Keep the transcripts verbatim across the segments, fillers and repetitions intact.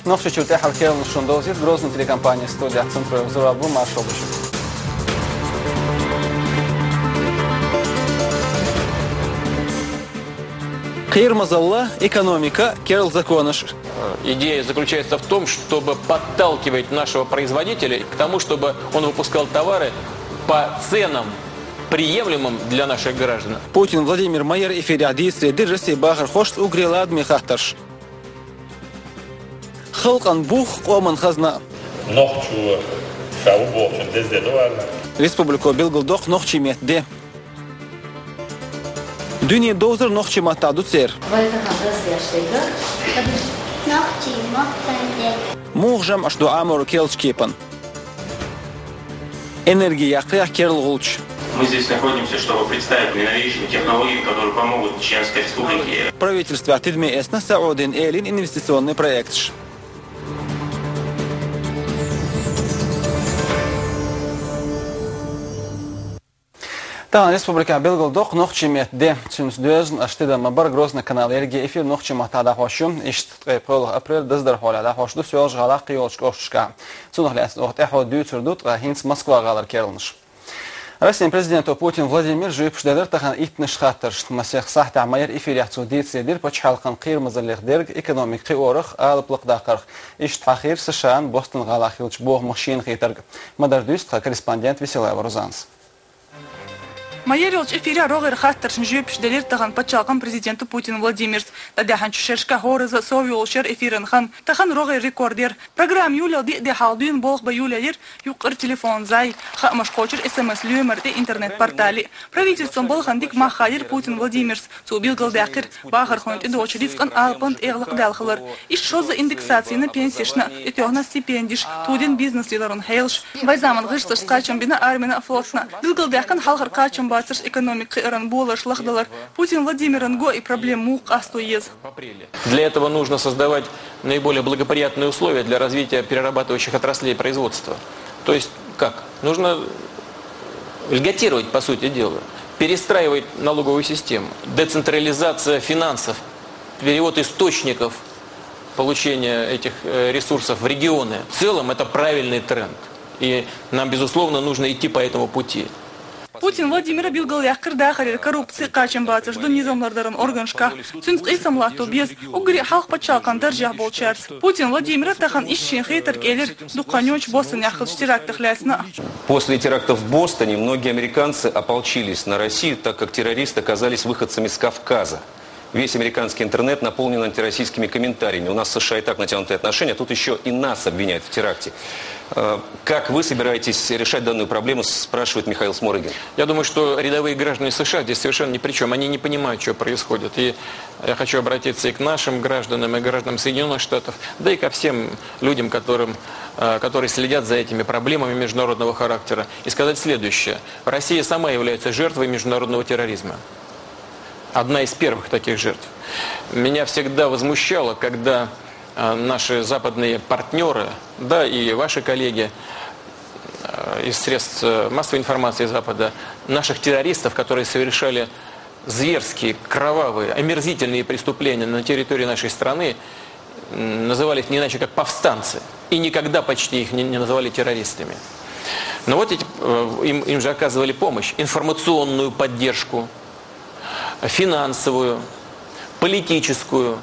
Нохчийчуьра тӀаьххьара керланаш шуна довзийт Грозный телекомпанин студехь. Цунна тхоьга зураб бу, маршалла бу шуьга. Кхерамазалла, экономика, керла законаш. Идея заключается в том, чтобы подталкивать нашего производителя к тому, чтобы он выпускал товары по ценам, приемлемым для наших граждан. Путин Владимира ма ярра эфирехь дийцаре дира Россин бахархошца уггаре ладаме хаттарш. Халкъан бух, къоман хазна. Нохчо ша ву бохучун дезде ду варна. Республико билгалдоккху нохчийн метта де. Дуьне довзар нохчийн маттахь ду церан. Вай тахана дазъеш дерг? Нохчийн маттан де. Муха жамӀаш ду Ӏаморан керлачу кепан? Энерги яккхарехь керла гӀулч. Мы здесь находимся, чтобы представить новейшие технологии, которые помогут Чеченской Республике. Правительствехь тидаме эцна Саудин Элин инвестиционный проекташ. Тахана республикехь билгалдоккху нохчийн метта де. Цуьнца доьзна аша тидам ма-барра, Грозный каналан ерриге эфир нохчийн маттахь дӀахьош ю. Иштта ткъе пхоьалгӀа апрель даздархьолехь дӀахьош ду Соьлжа-ГӀалахь, кхийолчу кӀошташкахь. Цунах лаьцна оха тӀаьхьо дуьйцур ду ткъа хӀинца Москвахь гӀалара керланаш. Россин президенто Путин Владимира жоьпаш делира тахана иттаннаш хаттаршна. Масех сахьтехь ма ярра эфирехь цо дийцаре дира пачхьалкхан кхерамазаллех дерг, экономика кхиорах, алапа лакхадаккхарх. Иштта хьахийра США-н Бостон-гӀалахь хиллачу бохамах шена хетарг. Ма-дарра дуьйцу тхан корреспондент Веселаева Рузанас. Ма ярра йолчу эфирехь рогӀера хаттаршна жоьпаш делира тахана пачхьалкхан президенто Путин Владимира. ДӀадаьхьначу шерашкахь хӀоразза сов йолуш яра эфиран хан. Тахана рогӀера рекорд яра. Программа йолаелла диъ де хьалха дуьйна болх бан йолаелира юккъера телефон зӀе. Хаамаш кхочура СМС-лоьмар тӀе, интернет-портале. Правительствон балхана дика мах хаийра Путин Владимира. Цо билгалдаьккхира бахархойн тӀедогӀучу рицкъан алапан тӀегӀа лакхадаьлла хилар. Иштта шозза индексацина, пенсешна а, тӀетоьхна стипендеш, тодина бизнес лелоран хьелаш. Вайн заманан гӀирсашца кхачам бина армина а, флотна а. Билгалдаьккхина хьалхара кхачамбацарш, экономика кхиаран боларш лахдалар. Путин Владимиран го и проблема муха къасто еза. Для этого нужно создавать наиболее благоприятные условия для развития перерабатывающих отраслей производства. То есть как? Нужно льготировать, по сути дела, перестраивать налоговую систему, децентрализация финансов, перевод источников получения этих э, ресурсов в регионы. В целом это правильный тренд. И нам, безусловно, нужно идти по этому пути. Путин Владимира билгалъяьккхира дахарера коррупци, кхачамбацарш ду низам лардаран органашкахь. Цуьнца къийсам латто беза уггаре а хьалха пачхьалкхан даржехь болчаьрца. Путин Владимира тахана иштта шен хетарг элира дукха хан йоццуш Бостонехь хиллачу терактах лаьцна а. После терактов в Бостоне многие американцы ополчились на Россию, так как террористы оказались выходцами с Кавказа. Весь американский интернет наполнен антироссийскими комментариями. У нас с США и так натянутые отношения, а тут еще и нас обвиняют в теракте. Э, Как вы собираетесь решать данную проблему, спрашивает Михаил Сморыгин. Я думаю, что рядовые граждане США здесь совершенно ни при чем. Они не понимают, что происходит. И я хочу обратиться и к нашим гражданам, и к гражданам Соединённых Штатов, да и ко всем людям, которым, э, которые следят за этими проблемами международного характера, и сказать следующее. Россия сама является жертвой международного терроризма. Одна из первых таких жертв. Меня всегда возмущало, когда э, наши западные партнеры, да и ваши коллеги э, из средств э, массовой информации Запада, наших террористов, которые совершали зверские, кровавые, омерзительные преступления на территории нашей страны, м, называли их не иначе, как повстанцы. И никогда почти их не, не называли террористами. Но вот эти, э, им, им же оказывали помощь, информационную поддержку, финансовую, политическую,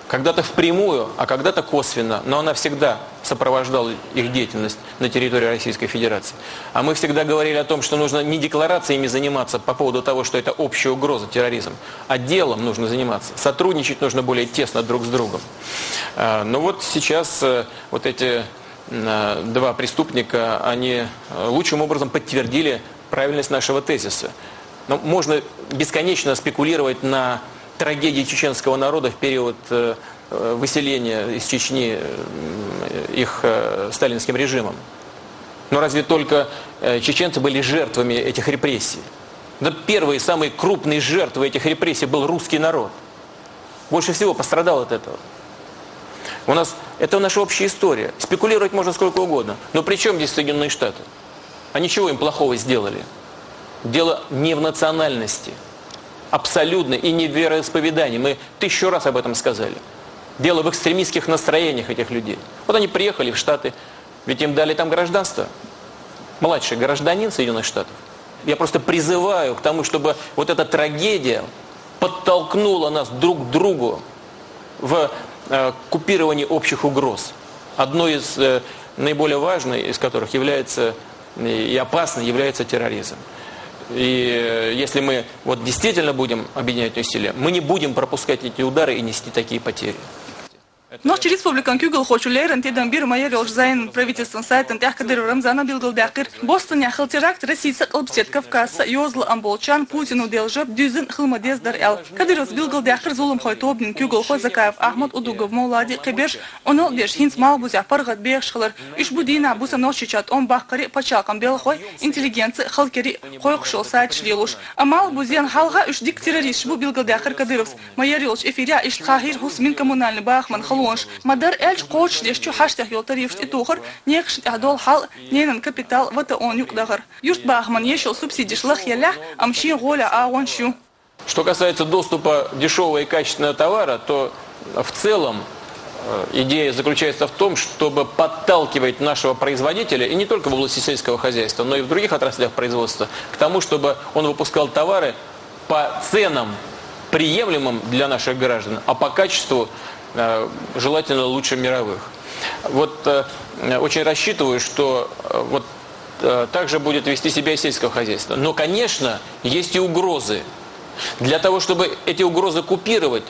когда-то впрямую, а когда-то косвенно, но она всегда сопровождала их деятельность на территории Российской Федерации. А мы всегда говорили о том, что нужно не декларациями заниматься по поводу того, что это общая угроза, терроризм, а делом нужно заниматься. Сотрудничать нужно более тесно друг с другом. Э, Но вот сейчас э, вот эти м, э, два преступника, они э, лучшим образом подтвердили правильность нашего тезиса. Но можно бесконечно спекулировать на трагедии чеченского народа в период э, э, выселения из Чечни э, их э, сталинским режимом. Но разве только э, чеченцы были жертвами этих репрессий? Да первой и самой крупной жертвой этих репрессий был русский народ. Больше всего пострадал от этого. У нас это наша общая история. Спекулировать можно сколько угодно. Но при чем здесь Соединённые Штаты? Они чего им плохого сделали? Дело не в национальности. Абсолютно. И не в вероисповедании. Мы тысячу раз об этом сказали. Дело в экстремистских настроениях этих людей. Вот они приехали в Штаты, ведь им дали там гражданство. Младший гражданин Соединённых Штатов. Я просто призываю к тому, чтобы вот эта трагедия подтолкнула нас друг к другу в э, купировании общих угроз. Одной из э, наиболее важной из которых является и опасной является терроризм. И э, если мы вот действительно будем объединять усилия, мы не будем пропускать эти удары и нести такие потери. Нохчий Республикан куьйгалхочун леррина тидам бир Майор йолча Зайнан правительстван сайтан тӀехь Кадыров Рамзана билгалдаьккхира. Бостонехь хилла теракт Россица а Къилбаседа Кавказца а йозалла ам болчарна Путина делла жоп дуьззина хила ма деза дара аьлла. Кадыровс билгалдаьккхира зуламхойн тобанан куьйгалхо Закаев Ахьмад, Удугов Мовлади, кхиберш Ӏуналла деш хӀинца малхбузехь паргӀат бехаш хилар. Уьш бу дийнахь бусалба Нохчийчохь тӀом баккхаре а, пачхьалкхан белхахой, интеллигенци а, хала кер а кхойкхуш йолу сайташ лелош. Амма малхбузенна хьалха уьш дика террористаш бу билгалдаьккхира Кадыровс. Майор йолчу эфирехь иштта хьахийра хӀусамин коммунальни бахаман халонаш. Ма-дарра аьлча, кхочушдеш чу хьаштех йолу тарифаш тӀетухар, некхашна тӀехь долу хьал, ненан капитал, ВТО-на юкъадахар. Юьртбахаман еш йолу субсидиш лахъеллехь, амма шен гӀолехь агӀонаш ю. Что касается доступа дешевого и качественного товара, то в целом э, идея заключается в том, чтобы подталкивать нашего производителя, и не только в области сельского хозяйства, но и в других отраслях производства, к тому, чтобы он выпускал товары по ценам, приемлемым для наших граждан, а по качеству э, желательно лучше мировых. Вот э, очень рассчитываю, что э, вот э, также будет вести себя и сельское хозяйство. Но, конечно, есть и угрозы. Для того, чтобы эти угрозы купировать,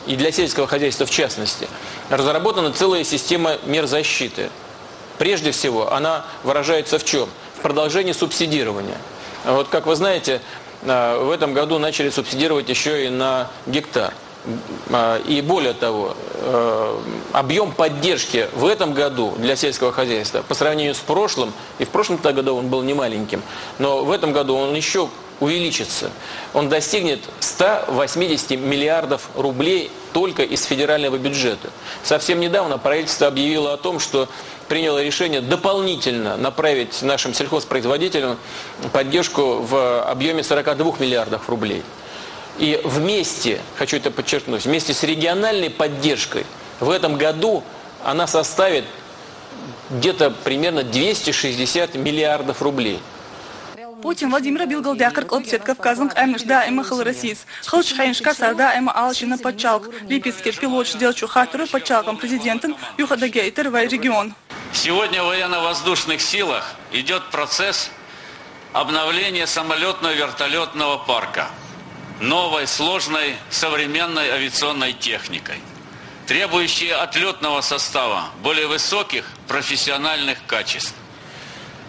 и для сельского хозяйства в частности, разработана целая система мер защиты. Прежде всего, она выражается в чем? В продолжении субсидирования. Вот, как вы знаете, э, в этом году начали субсидировать еще и на гектар. А, И более того, э, объем поддержки в этом году для сельского хозяйства по сравнению с прошлым, и в прошлом году он был немаленьким, но в этом году он еще увеличится. Он достигнет ста восьмидесяти миллиардов рублей только из федерального бюджета. Совсем недавно правительство объявило о том, что приняло решение дополнительно направить нашим сельхозпроизводителям поддержку в объеме сорока двух миллиардов рублей. И вместе, хочу это подчеркнуть, вместе с региональной поддержкой в этом году она составит где-то примерно двести шестьдесят миллиардов рублей. Путин Владимира билгалдаьккхира Къилбаседа Кавказан къаьмнаш даима хила Россица. Хиллачу хенашкахь цара даима Ӏалашйина пачхьалкх. Липецкера пилоташа деллачу хаттаро пачхьалкхан президентана юхадагайийтира вайн регион. Сегодня в военно-воздушных силах идет процесс обновления самолетно-вертолетного парка новой, сложной, современной авиационной техникой, требующей от лётного состава более высоких профессиональных качеств,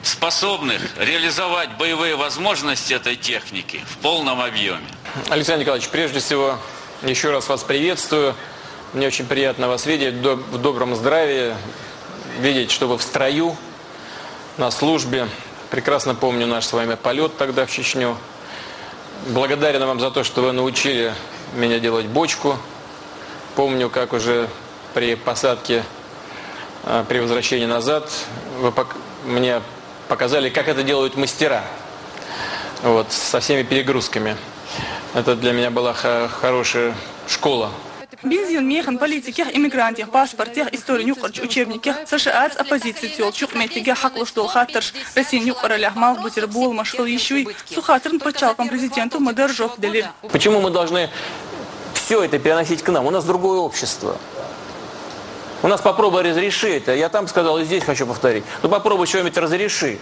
способных реализовать боевые возможности этой техники в полном объеме. Александр Николаевич, прежде всего, еще раз вас приветствую. Мне очень приятно вас видеть в доб- в добром здравии, видеть, что вы в строю, на службе. Прекрасно помню наш с вами полет тогда в Чечню. Благодарен вам за то, что вы научили меня делать бочку. Помню, как уже при посадке, э, при возвращении назад, вы пок- мне показали, как это делают мастера. Вот, со всеми перегрузками. Это для меня была ха- хорошая школа. Бензинан механа политикех, иммигрантех, паспортех, историн юкъарчу учебникех, США-ца оппозици йолчу юкъаметтигех хьакъалуш долу хаттарш, Россин юкъараллехь малхбузера боламаш хила йиш юй, цу хаттарна пачхьалкхан президенто ма-дарра жоп делира. Почему мы должны все это переносить к нам? У нас другое общество. У нас попробуй разреши это. Я там сказал, и здесь хочу повторить. Ну попробуй что-нибудь разреши.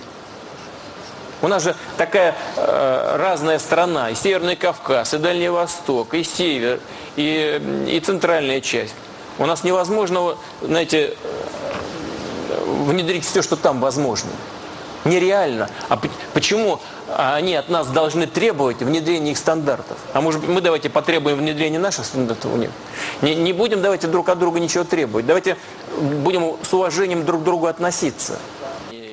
У нас же такая э, разная страна, и Северный Кавказ, и Дальний Восток, и Север, и, и Центральная часть. У нас невозможно, знаете, э, внедрить все, что там возможно. Нереально. А п- почему они от нас должны требовать внедрения их стандартов? А может быть, мы давайте потребуем внедрения наших стандартов у них? Не, не будем давайте друг от друга ничего требовать. Давайте будем с уважением друг к другу относиться.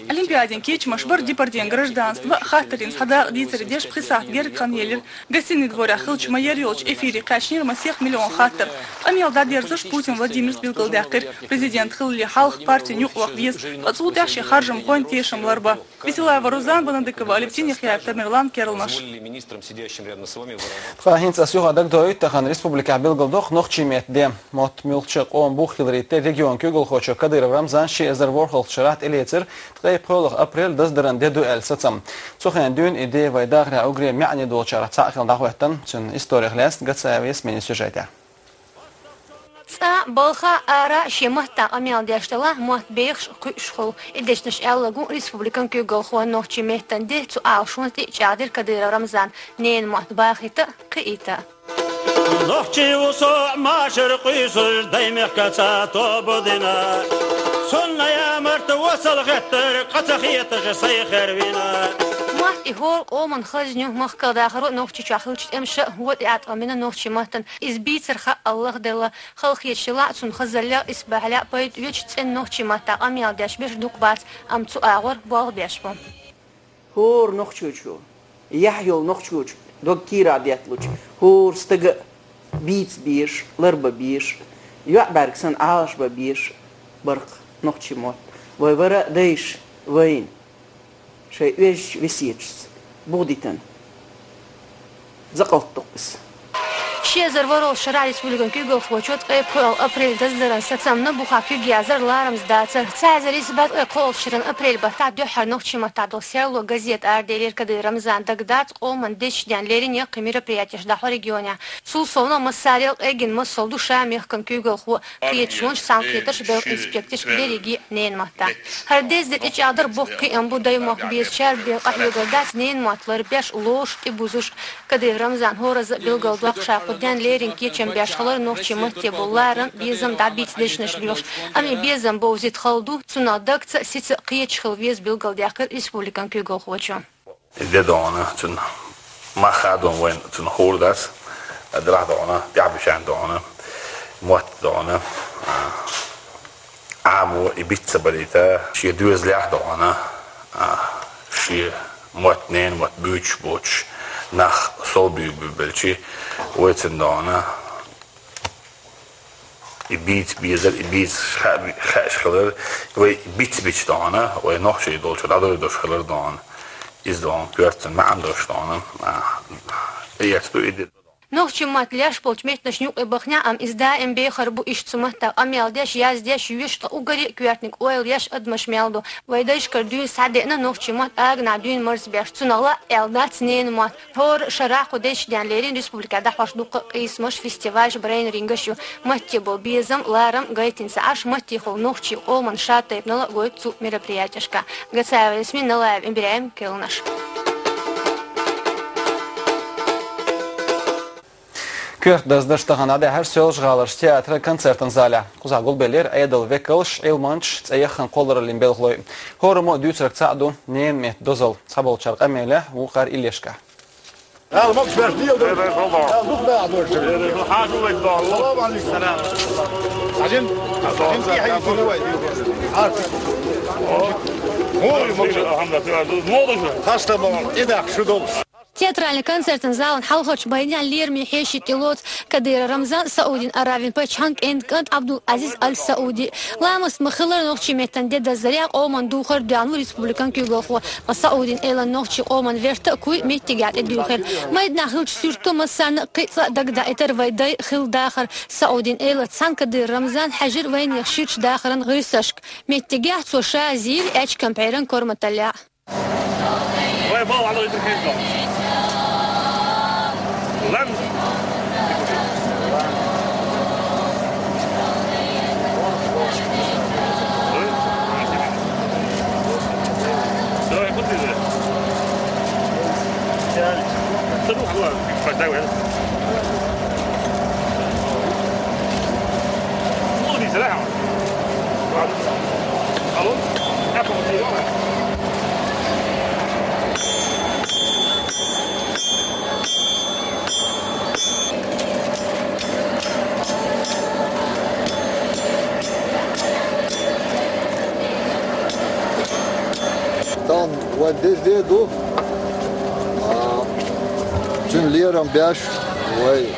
Олимпиадин кечамаш бар Депарден гражданство, хаттарийн схьадакъа дийцаре деш пхи сахьт герга хан елира. Гостиный дворехь хиллачу ма-ярра йолчу эфире кхаьчнера масех миллион хаттар. Къамел дӀадерзош Путин Владимирс билгалдаьккхира, президент хиллале хьалха партин юкъаваха веза, ткъа цул тӀаьхьа шен харжамхойн тешам ларбан. Василаева Роза, Банадыкова Алевтина, Яхъяев Тамерлан, Керланаш. Тхан хӀинца ас юха дагадоуьйту, тахана республикехь билгалдоккху нохчийн меттан де. Мотт муьлххачу къоман бух хиларе тера регионан куьйгалхочо Кадыров Рамзана ши эзар ворхӀалгӀачу шарахь тӀелецира ткъе пхоьалгӀа апрель даздаран де ду аьлла сацам. Цу хенахь дуьйна и де вайн дахарехь уггаре маьӀне долчарах цхьаъ хилла дӀахӀоьттина. Цуьнан историх лаьцна Гацаева Ясминан сюжетехь. Цкъа балха а, ара а шен маттахь къамел деш делахь, мотт бехаш, кхуьуш хуьлу. И дешнаш аьлларг ву республикан куьйгалхо. Нохчийн меттан де цу Ӏалашонца тӀе а чӀагӀдира Кадыров Рамзана. Ненан мотт бахийта а, кхиийта а. Нохчий ву со машар къуьйсуш, даймехкаца тоба дина. Цунна ямарта васал хеттара, къа ца хеташ, сайн хер вина. Мотт и хӀора къоман хазна ю, махкал дахаро, Нохчийчохь хиллачу тӀемаша вон тӀеӀаткъам бина нохчийн маттана. Иза бийцар хаъ Аллах делла. Халахеташ елахь а, цунна хазаллех, исбаьхьаллех пайда оьцуш, цӀена нохчийн маттахь къамел деш берш дукха бац, амма цу агӀор болх беш бу. ХӀора нохчочо, яхь йолу нохчочо дог кийрахь детталучу хӀора стага а бийца безаш, ларбан безаш, йоӀ бӀаьрг санна Ӏалашбан безаш бара-кх нохчийн мотт. Вай вара а дайша вайна шайн оьздачу весеташца буха дитина закъалт ду-кх иза. Ши эзар ворхӀалгӀачу шарахь республикан куьйгалхочо ткъе пхоьалгӀа апрель даздаран сацамна бухахь куьг яздар ларамза дацара. Цхьа эзар исс бӀе ткъе кхоалгӀачу шеран апрель баттахь дуьххьара «Нохчийн маттахь» долу серло газета араделира. Кадыров Рамзана дагадоцу къоман дезачу ден леррина яккхий мероприятеш дӀахьо регионехь. Цул совнаха массарел къегина масал ду ша мехкан куьйгалхо, кхеташонаш, цхьаьнакхетарш, белхан инспекцеш, дерриге а ненан маттахь. ХӀара деза де тӀечӀагӀдар боккха кхиам бу, даймохк безачара бен къахьоьгур дац ненан мотт ларбеш, лоруш, тӀебузуш. Кадыров Рамзана хӀоразза а билгалдоккху, ша кху ден леррина кечам беш хилар нохчийн матте болу ларам, безам дӀабийца дешнаш лоьхуш. Амма и безам бовзийта хала ду, цунах дагца а, сица а кхеташ хила веза, билгалдаьккхира республикан куьйгалхочо. И де догӀана, цуьнан мах а догӀана вайна, цуьнан хӀора дац, делахь догӀана, тӀаьхьабичахь догӀана, мотт догӀана, а, Ӏамо и бийца ца барийта, шен доьзалехь догӀана, а, шен мотт, ненан мотт буьйцуш боцуш нах сов буьйцуш белчи, вай цуьнан догӀана. И бийца безар, и бийца хаа-, хаьаш хилар, вай и биц-биц догӀана, вай нохчий долчу дӀадойдуш хилар догӀана. Иза догӀана коьртан маьӀна долуш догӀана, а, и эцна ду и де. Нохчийн мотт леш болчу меттанашна юкъе бахнехь, амма иза даим бехар бу, иштта цу маттахь къамел деш, яздеш, йоьшуш, ткъа уггаре а коьртаниг ойла еш адамаш мел ду. Вай дайшкара дуьйна схьадеана нохчийн мотт аганахь дуьйна марзбеш, цунах лаа аьлла дац ненан мотт. ХӀора шарахь кху дезачу ден леррина республикехь дӀахьош дуккха а къийсамаш, фестивалаш, брейн-рингаш ю. Матте болу безам, ларам гайтина ца Ӏаш, маттехула нохчийн къоман шатайпанал а гойту цу мероприятешкахь. Гацаева Ясмин, Налаев ИбрахӀим, Керланаш. Коьрта даздарш тахана дӀадаьхьира Соьлжа-ГӀаларчу театран концертан залехь. Кхузахь гулбеллера Ӏедалан векалш, Ӏилманчаш, цӀе яххана кхоллараллин белхалой. ХӀораммо а дуьйцург цхьаъ ду, ненан меттан дозалла. Цхьаболчара къамелехь, вукхара иллешкахь. Салам алейкум. Театральный концертан залан хьалхарчу байнехь лераме хьеший тӀелоцу Кадыров Рамзан, Саудин Аравин пачхьан кӀентан кӀант Абдул-Азиз Аль-Сауди. Ламаст ма-хиллара, нохчийн меттан де даздарехь къоман духар доьхна ву республикан куьйгалхо. Ткъа Саудин-Эйлан нохчийн къоман верта а, куй а меттигехь тӀедуьйхира. Майданахь хиллачу суьрто массарна а кхин а цкъа дагадоуьйтура вай дайн хилла дахар. Саудин-Эйлаца цхьаьна Кадыров Рамзан хьаьжира вайнехан ширачу дахаран гӀирсашка. Меттигехь цо ша зийра аьчкан пхьеран корматаллехь. Де ду, а, цуьнан лерам беш вай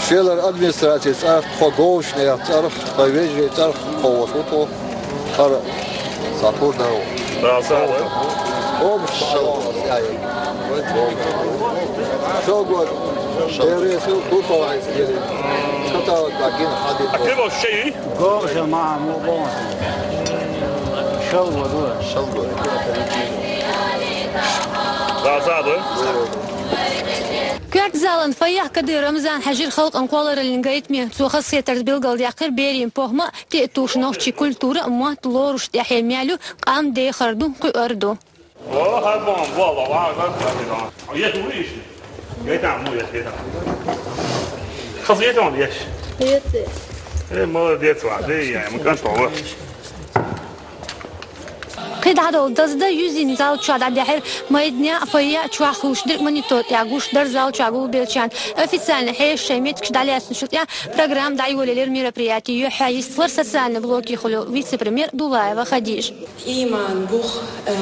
Шелара администрацин цӀарах, тхо говшнех цӀарах, тхо вежарий цӀарах тхо волуш ву тхо. ХӀара сапур дар ву. Да, сапур. Оба шалгӀа. ШалгӀа. Деррес ю, ту тхо вайс гели. Катават бакин хадин. А ты вообще? Говша ма мо бон. ШалгӀа ду. ШалгӀа. Да, сапур. Коьрта залан фойех Кадыров Рамзан хьаьжира халкъан кхоллараллин гайтаме. Цо хазахетарца билгалдаьккхира берийн похӀма а, тӀе а тувш нохчийн культура а, мотт а лоруш тӀехь мел ю, къам дехар ду, кхуьур ду. О, хьан бохам, валла, валла, валла. Еш ву иштта? Гайтам, му еш, гайтам. Хазахетам еш? Еш. Э, молодец, ва, да, я, мы контроль. Кхин дӀадолу даздан юьззина зал чохь дӀадаьхьира майдане а, фойе а чохь хуьлуш дерг монитор тӀехь гуш дара зал чохь гулбеллачарна. Официально хьеший шайн меттигаш дӀалаьцначул тӀаьхьа программа дӀайолаелира мероприятин юьхьӀаьсталар социальный блокехула вице-премьер Дулаева Хадижа. Ийман бух, э,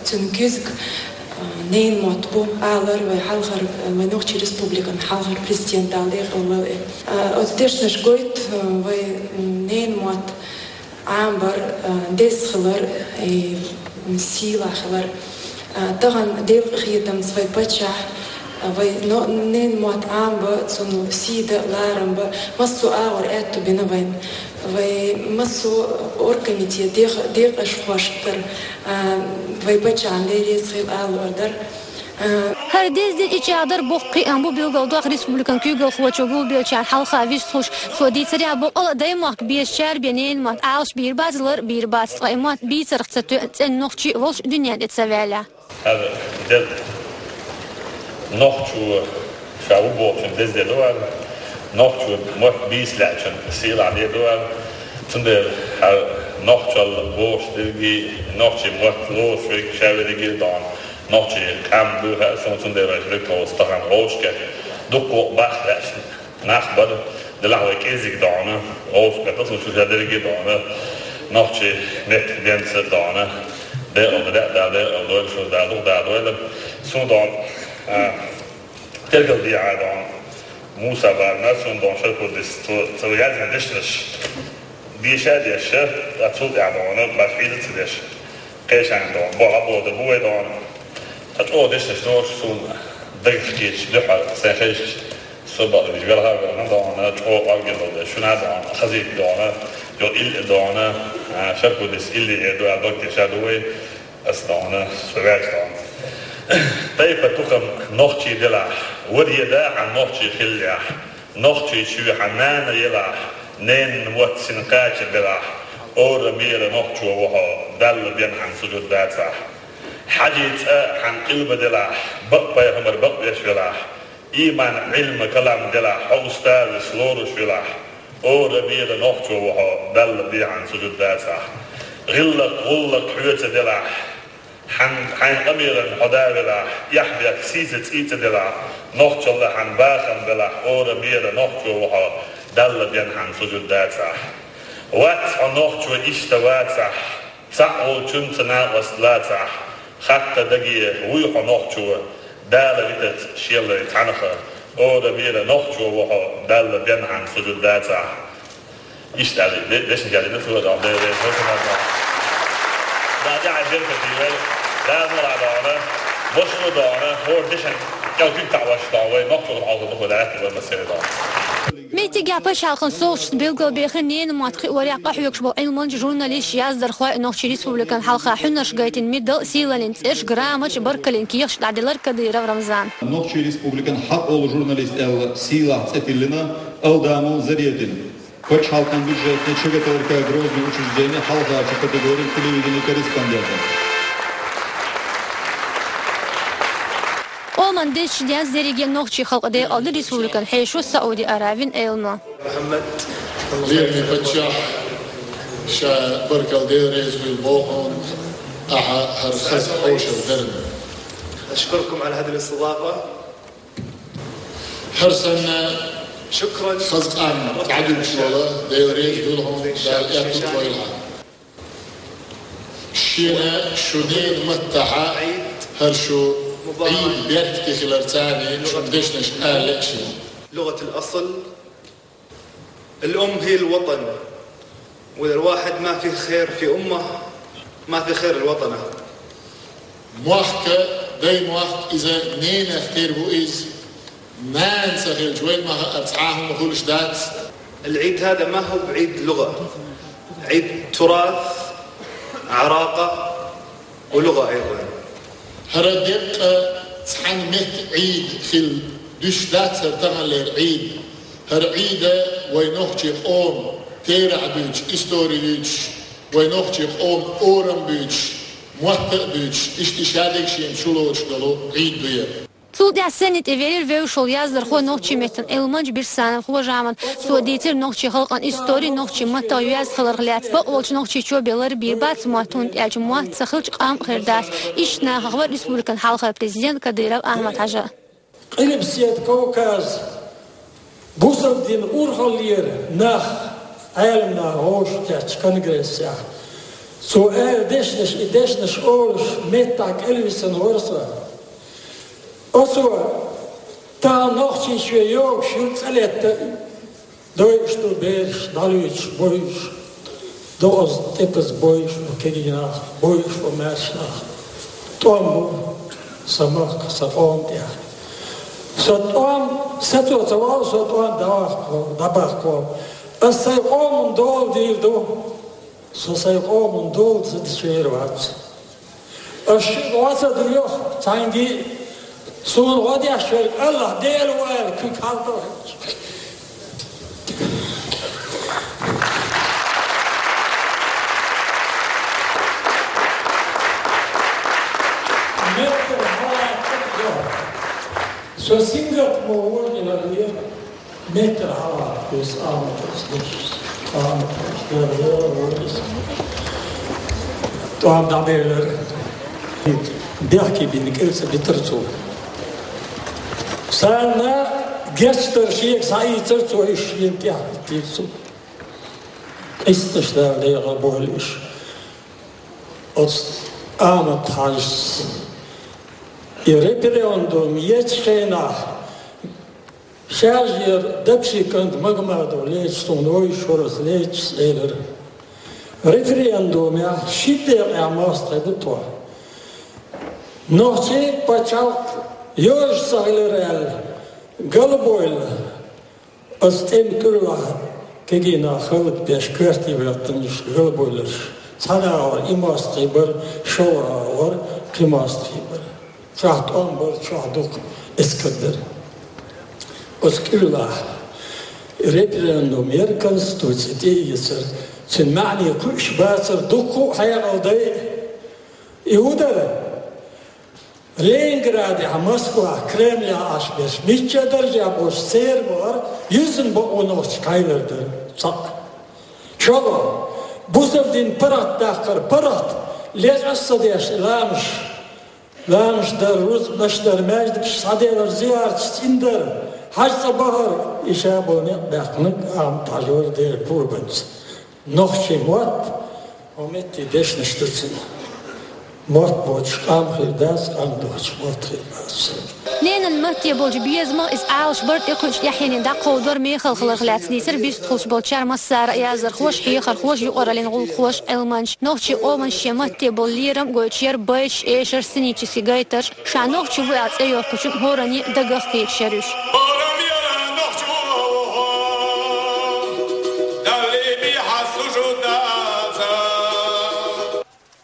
цуьнан куьзга, э, ненан мотт бу, алар вай хьалхара, э, вай Нохчийн Республикан хьалхара президент Дала декъала войла. Э, оцу дешнаш гойту, э, вай, м, ненан мотт Ӏамабар, а, деза хилар, и, сийлахь хилар. А, тахана Делан къинхетамца вай паччахь, а, вай но-, ненан мотт Ӏамабан, цунна сий дан, ларам бан, массо а агӀор аьтто бина вайна. Вай массо а оргкомитет, дех-, декъашхошкара, а, вай паччахьна Дела реза хуьлда ала луур дара. ХӀара деза де и чӀагӀдар боккха кхиам бу, билгалдоккху республикан куьйгалхочо гулбеллачарна хьалха вистхуьлуш. Цо дийцарехь, бакъ а даймохк безачара бен ненан мотт Ӏалашбийр бац, ларбийр бац, ткъа и мотт бийцарх ца тоьу цӀена нохчий а волуш дуьнен тӀе ца ваьллехь. ХӀара де нохчо ша ву бохучун деза де ду аьлла, нохчо мотт бийца лаьачун сийлахь де ду аьлла, цундела хӀара нохчалла бохуш дерриге, нохчийн мотт лоруш верг ша верриге а дона. Нохчийн къам ду хаьа суна, цундела вайша дерг тхо стахан вовшашкахь дуккха а бахка лаьцна нах бара, делахь вай кӀеззиг дона, вовшашкахь суна шу ша дерриге а дона, нохчийн меттиг денца а дона, декъала ду, Дала декъала дойла, шу Дала дукха Дала дойла. Суна дона, а, тергал дехьа дона, Муса бара, суна дона Шарпудис, цо, цо яздина дешнаш. Деша а деш, ткъа цул тӀаьхьа дона, баш хьийза ца деш, кхечарна дона, бохьа бода бу вай дона. Ткъа чӀогӀа дешнаш доцуш суна дагах кхеташ дуьхьал сайн хезаш, со бакъвижа велха а велхана дона, чӀогӀа къорггера деш, шуна а дона, хазийта дона, йо илли а дона, а, Шарпудис илли а эр ду аьлла, бакъдеша ду вай. Ас дона, со ваьча дона. Тайпа-тухам нохчий делахь, варе да хьан нохчий хиллехь, нохчийчоь хьан нана елахь, ненан мотт сина кхача белахь, ора-мера нохчо ву хьо, Далла бен хьан сужуд дацахь. Хьаьжин цӀа хьан къилба делахь, бакъ пайхамар бакъдеш велахь, иман, Ӏилма, калам делахь, хьо устазас лоруш велахь, ора-мера нохчо ву хьо, Далла бен хьан сужуд дацахь. ГӀиллакх, гӀуллакх хьоьца делахь, хьан, хьайн къамелан хьо да велахь, эхь-бехк, сийсаз, цӀийца делахь, нохчалла хьан бахам белахь, ора-мера нохчо ву хьо, Далла бен хьан сужуд дацахь. Вац хьо нохчо, иштта вацахь, цхьаъ волчунца накъост лацахь, хатта даге вуй хьо нохчо, Дала витац шеллай цхьанхьа, ора-мера нохчо ву хьо, Далла бен хьан сужуд дацахь. Иштта аьлла, де-, дешна гелина, цо а дона, Дела реза хуьлда цунна. Дала тӀехь беркате вай, Дала мура дона, башха дона, хӀора дешан кӀел куьг таӀош дона, вай нохчалла хьалха дукха даьтта вай массаре дона. Меттигехь пачхьалкхан совгӀаташца билгалбехира ненан мотт кхиорехь къахьоьгуш болу Ӏилманчаш, журналисташ, яздархой а. Нохчийн Республикан хьалха хьуьнарш гайтина медал, сийлаллин цӀераш, грамоташ, баркаллин кехаташ дӀаделира Кадыров Рамзана. Нохчийн Республикан хьакъ волу журналист аьлла сийлахь цӀе тиллина Алдамов Заретдина, пачхьалкхан бюджетный ЧГТРК Грозный учрежденин хьалхарчу категорин телевиденин корреспондента. Къоман дезачу денца дерриге нохчийн халкъан декъала ду республикан хьешо Сауди Аравин Ӏилма. Лераме паччахь, ша баркалла, Дела реза хуьлда боху хьуна, ахьа хӀара хаза хьошалла дарна. أشكركم على هذه الاستضافة. ХӀара санна хаза къам дӀадуьгуш волу, Дела реза хуьлда хьуна, Дала аьтто бойла хьан. Шена шун ненан маттахь хӀара шун Ӏийд беркате хиларца царна шун дешнаш ала лаьа шена. لغة الأصل، الأم هي الوطن، وإذا الواحد ما في خير في أمه، ما في خير لوطنه. Мохк, дай мохк, иза ненах тера бу иза. Нана ца хилча, вайна ма-, цхьа а хӀума хуьлуш дац. العيد هذا ما هو بعيد لغة، عيد تراث، عراقة، ولغة أيضًا. ХӀара деккъа цхьана меттан Ӏийд хилла дуьсуш дац хӀара таханлера Ӏийд. ХӀара Ӏийд вай нохчийн къоман терахь буьйцуш, истори юьйцуш, вай нохчийн къоман орам буьйцуш, мотт а буьйцуш, иштта шадерг шена чулоцуш долу Ӏийд ду хӀара. Цул тӀаьхьа санна тӀевеара вевзаш волу яздархо, нохчийн меттан Ӏилманча Бирсанов Хожамат. Цо дийцира нохчийн халкъан истори, нохчийн маттах йоьзна хиларх лаьцна. Бакъволчу нохчийн чоь беллар бийр бац мотт, хӀунда аьлча мотт ца хилча, къам а хир дац. Иштта нахах вара республикан хьалхара президент Кадыров Ахьмад-Хьажа. Къилбаседа Кавказ бусалба динан урхаллера нах, Ӏеламнах вовшахкхеттачу конгрессехь. Цо аьлла дешнаш, и дешнаш олуш, меттахь кӀелвисина вара со. Оцо тахана Нохчийчоь йогуш ю цӀа летта а, дойуш ду бераш, дӀалуьйтуш, бойуш, докъаза, тӀекхаза бойуш бу кегий нах, бойуш бу маьрша нах. ТӀом бу сан махкахь, сан къоман тӀехь. Сан тӀом, сацо ца валу, сан тӀом дӀаваккха, дӀабаккха. Ас сайн къоман дола дийр ду. Со сайн къоман дола ца дича вер вац. Ас шуьга гӀо ца до йоха цхьаьнгге а, суна гӀо деш верг АллахӀ Дела ву аьлла, куьг хьалдалхьа. Меттара хьалаьцна йоха. Со сингаттамо вождина вера. Меттара хьалха кхуьйсу аматаш деш, аматаш дер вора вайса. ТӀом дӀабелира. Бехке бина кӀел ца битира цо. Санна гечдар шега схьаийцира цо, иштта шена тӀехь хӀиттийра цо. Къисташ Дала дегӀан бойла иштта. Оцу Ахьмад-Хьаьжас и референдум ечу хенахь, шаьш яра Дапшиканта Магомадов лечу, суна вуьйш вара ас лечу, элира: «Референдумехь ши декъехь мостагӀий ду тхо. Нохчийн пачхьалкх йозуш ца хилира», аьлла, галбойла. Ас тӀеман кӀуьрлахь кегий нах хӀаллакбеш, коьрте хӀоьттинарш, галбойларш. Цхьана агӀор и мостагӀий бара, шолгӀа агӀор кхин мостагӀий бара. Чохь тӀом бара, чохь дукха эскар дара. Оцу кӀуьрлахь референдум яра, конституци тӀеэцара. Цуьнан маьӀне кхуьуш бацара дуккха а хьекъал дай. И хӀун дара? Ленинградехь, Москвахь, Кремлехь Ӏаш берш, мичча а даржехь болуш церан бахара юьззина бакъонаш кхайлар дара. Цхьаъ. ШолгӀа, бусалба дин паргӀат даккхар, паргӀат, лечкъа а ца деш, ламаш, ламаш дар, рузбанаш дар, маьждигаш схьаделар, зияраташ цӀиндар, хьаьж цӀа бахар, и ша болу некъ баьккхинарг Ахьмад-Хьаьжа вара, Дела пурбанца. Нохчийн мотт, хӀокху метте дешнаш ду цуьнан. Мотт боцуш къам хир дац, къам доцуш мотт хир бац. Ненан матте болчу безамах иза Ӏалашбар, тӀекхуьучу тӀаьхьенийн дӀакховдор мехала хиларх лаьцна дийцира бистхуьлуш болчара массара а: яздархоша, хьехархоша, юкъараллин гӀуллакххоша, Ӏилманча. Нохчийн къоманна шен матте болу лерам гойтуш яра байташ, эшарш, сценический гайтарш. Ша нохчо ву аьлла цӀе йоккхучун хӀоранна дагах кхеташ яра уьш.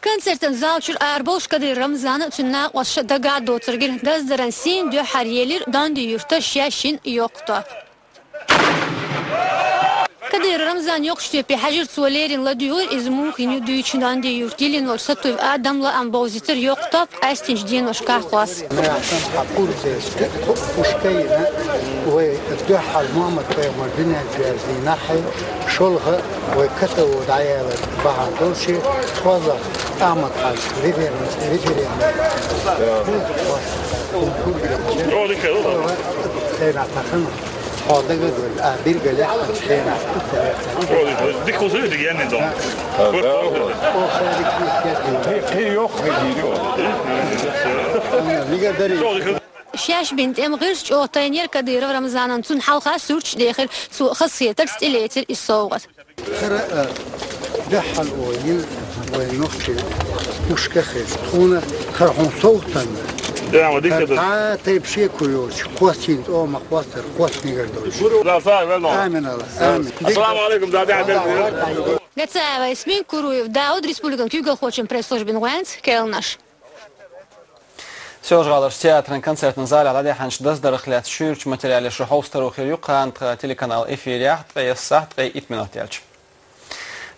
Концертан зал чуьра арабовлуш Кадыров Рамзана а, цуьнан накъосташа дагахь а доцург гира. Даздаран сийна дуьххьара елира Донди-Юьртара шаьш йина йоккха топ. Кадыров Рамзан йоккхачу топе хьаьжира, цо леррина ладуьйгӀира иза муха йина ю дуьйцуш. Донди-Юрт йиллина волчу Сатуев Адама лаам бовзийтира йоккха топ къаьстинчу деношкахь кхосса. Нагахь санна хьан пурба дерза, кху пушка йина, вай дуьххьара Мухьаммад-пайхамар дуьнен чу яьлла дийнахь, шолгӀа вай КТО дӀаялар бахьана долуш, тхозлагӀа Ахьмад-Хьаьжа референ-, референдум. Церан тахана. Хьо дагадоагӀа, а, билгалъяьккхинчу хенахь туьххьара. Дика хӀума ду, дика яьнна ду. Кхин йоккха хир ю. Шаьш бина тӀеман гӀирс чӀогӀа тайнера Кадыров Рамзанна, цунна хьалха суьрташ дехира, цо хазахетарца тӀелецира и совгӀат. Хара, а, дуьххьал вай йина, вай нохчий пушка хеза. Тхуна хара хьуна совгӀатанна. Да, ма дика хара да. Цхьа тайпа шеко йоцуш, кхоссийна тӀома кхоссар, кхоссанигара долуш. Да, са, вено. Амин, Алла, амин. Ассаламу алейкум, да, да, да, да. Гацаева Ясмин, Куруев Дауд, республикан куьйгалхочун пресс-службин гӀоьнца, кхаьънаш. Соьлжа-ГӀаларчу театран концертан залехь ладегӀанчу даздарх лаьцна шуьйрачу материале шу хьовсур хир ю кхана тхан телеканал эфирехь ткъе исс сахьт ткъе итт минот яьлча.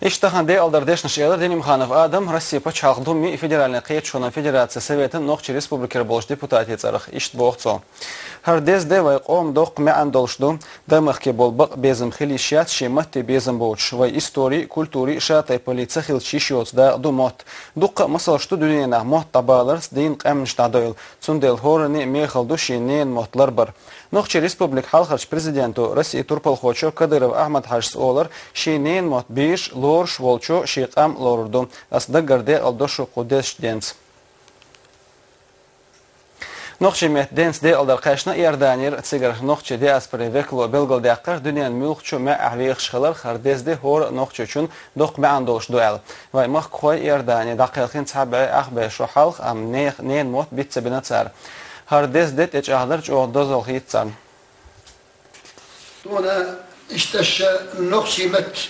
Иштта тахана декъалдар дешнаш элира Делимханов Адама, Россин пачхьалкхан Думин, Федеральни кхеташонан Федерацин Советан, Нохчийн Республикера болчу депутатийн цӀарах. Иштта боху цо: «ХӀара деза де вайн къоман доккха маьӀна долуш ду. Даймахке болу бакъ безам хила йиш яц, шен матте безам боцуш, вайн истори а, культура а ша тайпаллий ца хилча йиш йоцу дакъа ду мотт. Дуккха а масалш ду дуьненахь мотт дӀабаларца, дийнан къаьмнаш дӀадойла. Цундела хӀоранна а мехала ду шен ненан мотт ларбар». Нохчийн Республикан хьалхарчу президенто, Россин турпалхочо Кадыров Ахьмад-Хьаьжас олура, шен ненан мотт безаш, лоруш волчо шен къам а лорур ду. Ас даггара декъал до шу кху дезачу денца. Нохчийн меттан денца декъалдар кхаьчна Иорданера, цигара нохчийн диаспорин векало билгалдаьккхира, дуьненан муьлххачу маьӀӀехь вехаш хилар хӀара деза де хӀора а нохчочунна доккха маьӀна долуш ду аьлла. Вайн махкахой Иордане дӀакхелхина цхьа бӀе ах бӀе шо хьалха, амма нехан ненан мотт биц ца бина цара. ХӀара деза де тӀечӀагӀдар чӀогӀа дозалла хийца царна. Тхуна иштта аша нохчийн матте,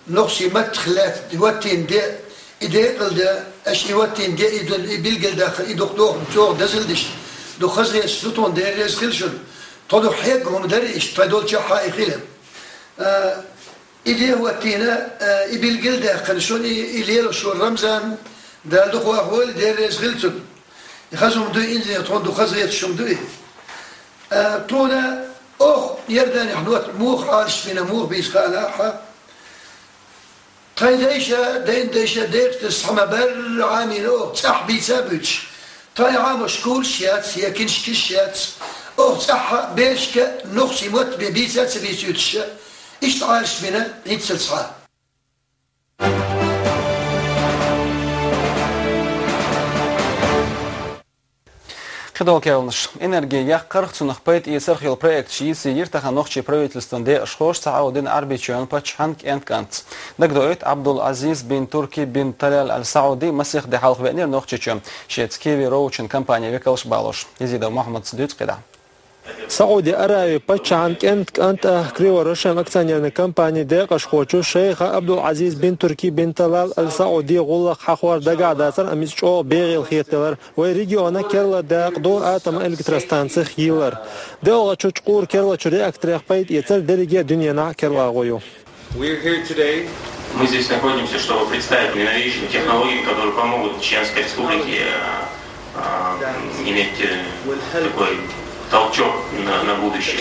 нохчийн маттах лаьцна хӀоттийна де, и декъал де, аша и хӀоттийна де, и ду, и билгалдаккха, и дукха доху чӀогӀа дазалла деш, дукха хазахеташ ду тхуна, Дела реза хила шуна. Тхо дукха хьегна хӀума дара иштта, тхайн долчохь а и хилира. А, и де хӀоттийна, а, и билгалдаьккхина шуна, и, и лелош волу Рамзан, Дала дукха вахавойла, Дела реза хила цунна. И хаза хӀума ду, инзаре тхуна дукха хазахеташ хӀума ду и. А, тхуна оха Иорданехь мотт муха Ӏалашбина, муха бийца хаьа хьан. Тхайн дайша, дайн дайша декъашца ма-барра Ӏамийна оха, цӀахь бийца а буьйцуш. Тхайн Ӏамош курсаш яц, я киншкаш яц. Оха цӀахь а бешка нохчийн мотт бен бийца а ца бийцуьйтуш, иштта Ӏалашбина, хӀинццалц хьан. Кхидолу керланаш. Энерги яккхарх, цунах пайда эцарх йолу проекташ йийцийра тахана нохчийн правительстван декъашхоша цхьа Ӏовдина Ӏарбийчоьнан паччахьан кӀент-кӀантаца. Дагадоуьйту, Абдул-Азиз бин Турки бин Талал Ал-Сауди масех де хьалха веанера Нохчийчу, шеца Киви Роучан компанин векалш а балош. Язидов Мухьаммада дуьйцу кхидӀа. СаӀуди Аравия паччахьан кӀент-кӀант а, Криво-Рошен акционерни компанин декъашхочо шайха Абдул-Азиз бин Турки бин Талал Ал-Сауди гӀуллакх хьахор дагахь дацара, амма иза чӀогӀа бегӀийла хетаделира. Вайн регионан керла дакъа ду атоман электростанцех йиллар. ДоьалгӀачу чукъуран керлачу реакторех пайда эцар дерриге а дуьненахь керла агӀо ю. We're here today. Мы здесь находимся, чтобы представить новейшие технологии, которые помогут Чеченской Республике, э, э, иметь, э, такой толчок на, на будущее.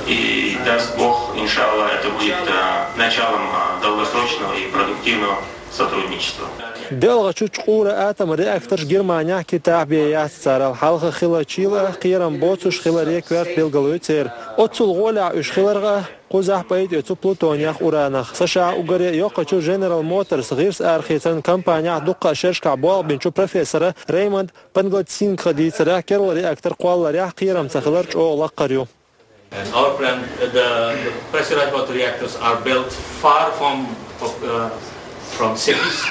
И даст Бог, иншаллах, это будет, э, началом, э, долгосрочного и продуктивного сотрудничества. ДоьалгӀачу чукъуран атоман реакторш Германехь, Китайхь бен яц, царал хьалха хиллачул а кхерам боцуш хиларе коьрта билгало ю церан. Оццул гӀолехь уьш хиларх а, кхузахь пайда оьцу плутонех, уранах. Сан ша уггаре а йоккхачу General Motors гӀирс арахецаран компанехь дуккха а шерашкахь болх бинчу профессора Реймонд Панглатсингха дийцарехь, керла реактор кхолларехь кхерам ца хилар чӀогӀа лаккхара ю. And our plant, the, the pressurized water reactors are built far from, uh, from cities.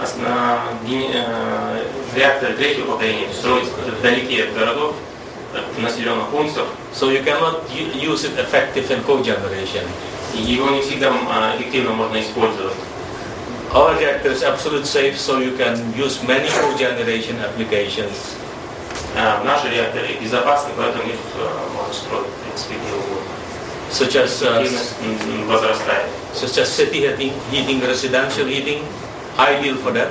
Основные, э, реакторы третьего поколения строятся вдалеке от городов, от населённых пунктов. So you cannot u-, use it effective in cogeneration. И его не всегда, а, эффективно можно использовать. Our reactor is absolutely safe, so you can use many cogeneration applications. А, наши реакторы безопасны, поэтому их, э, можно строить, в принципе, где угодно. Such as, uh, эффективность, м, возрастает. Such as city heating, heating, residential heating, ideal for that.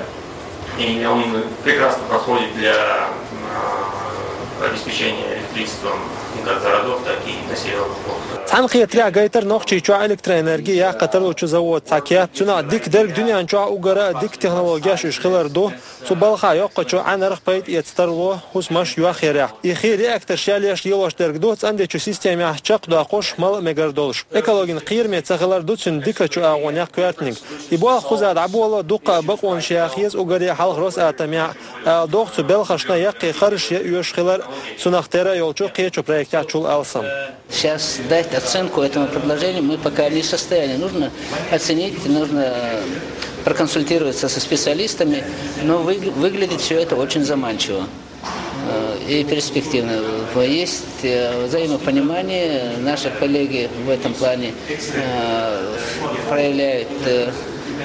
И он прекрасно подходит для, м, обеспечения электричеством Как городов, так и населённых пунктов. Цхьана хетарехь гайтар Нохчийчохь электроэнерги яккха тарлучу завод цхьа кеп, цунах дика дерг дуьнен чохь уггар а дика технологеш уьш хилар ду. Цу балхахь йоккхачу Ӏаьнарх пайда эца тарло, хӀусамаш йохъярехь. И хи реакторш ялеш лелош дерг ду, цӀандечу системехь чекхдоккхуш, мала а мегар долуш. Экологин кхераме ца хилар ду цуьнан дикачу агӀонех коьртаниг. И болх кхуза дӀаболо дуккха а бакъонаш яха еза уггаре хьалха Росатомехь, ала догӀу цу белхашна яккхий харжаш ян оьшуш хилар, цунах тера йолчу кхечу проектехь чул алсам. Сейчас дать оценку этому предложению мы пока не в состоянии. Нужно оценить, нужно, э, проконсультироваться со специалистами, но вы-, выглядит все это очень заманчиво, э, и перспективно. Есть, э, взаимопонимание, наши коллеги в этом плане, э, проявляют, э,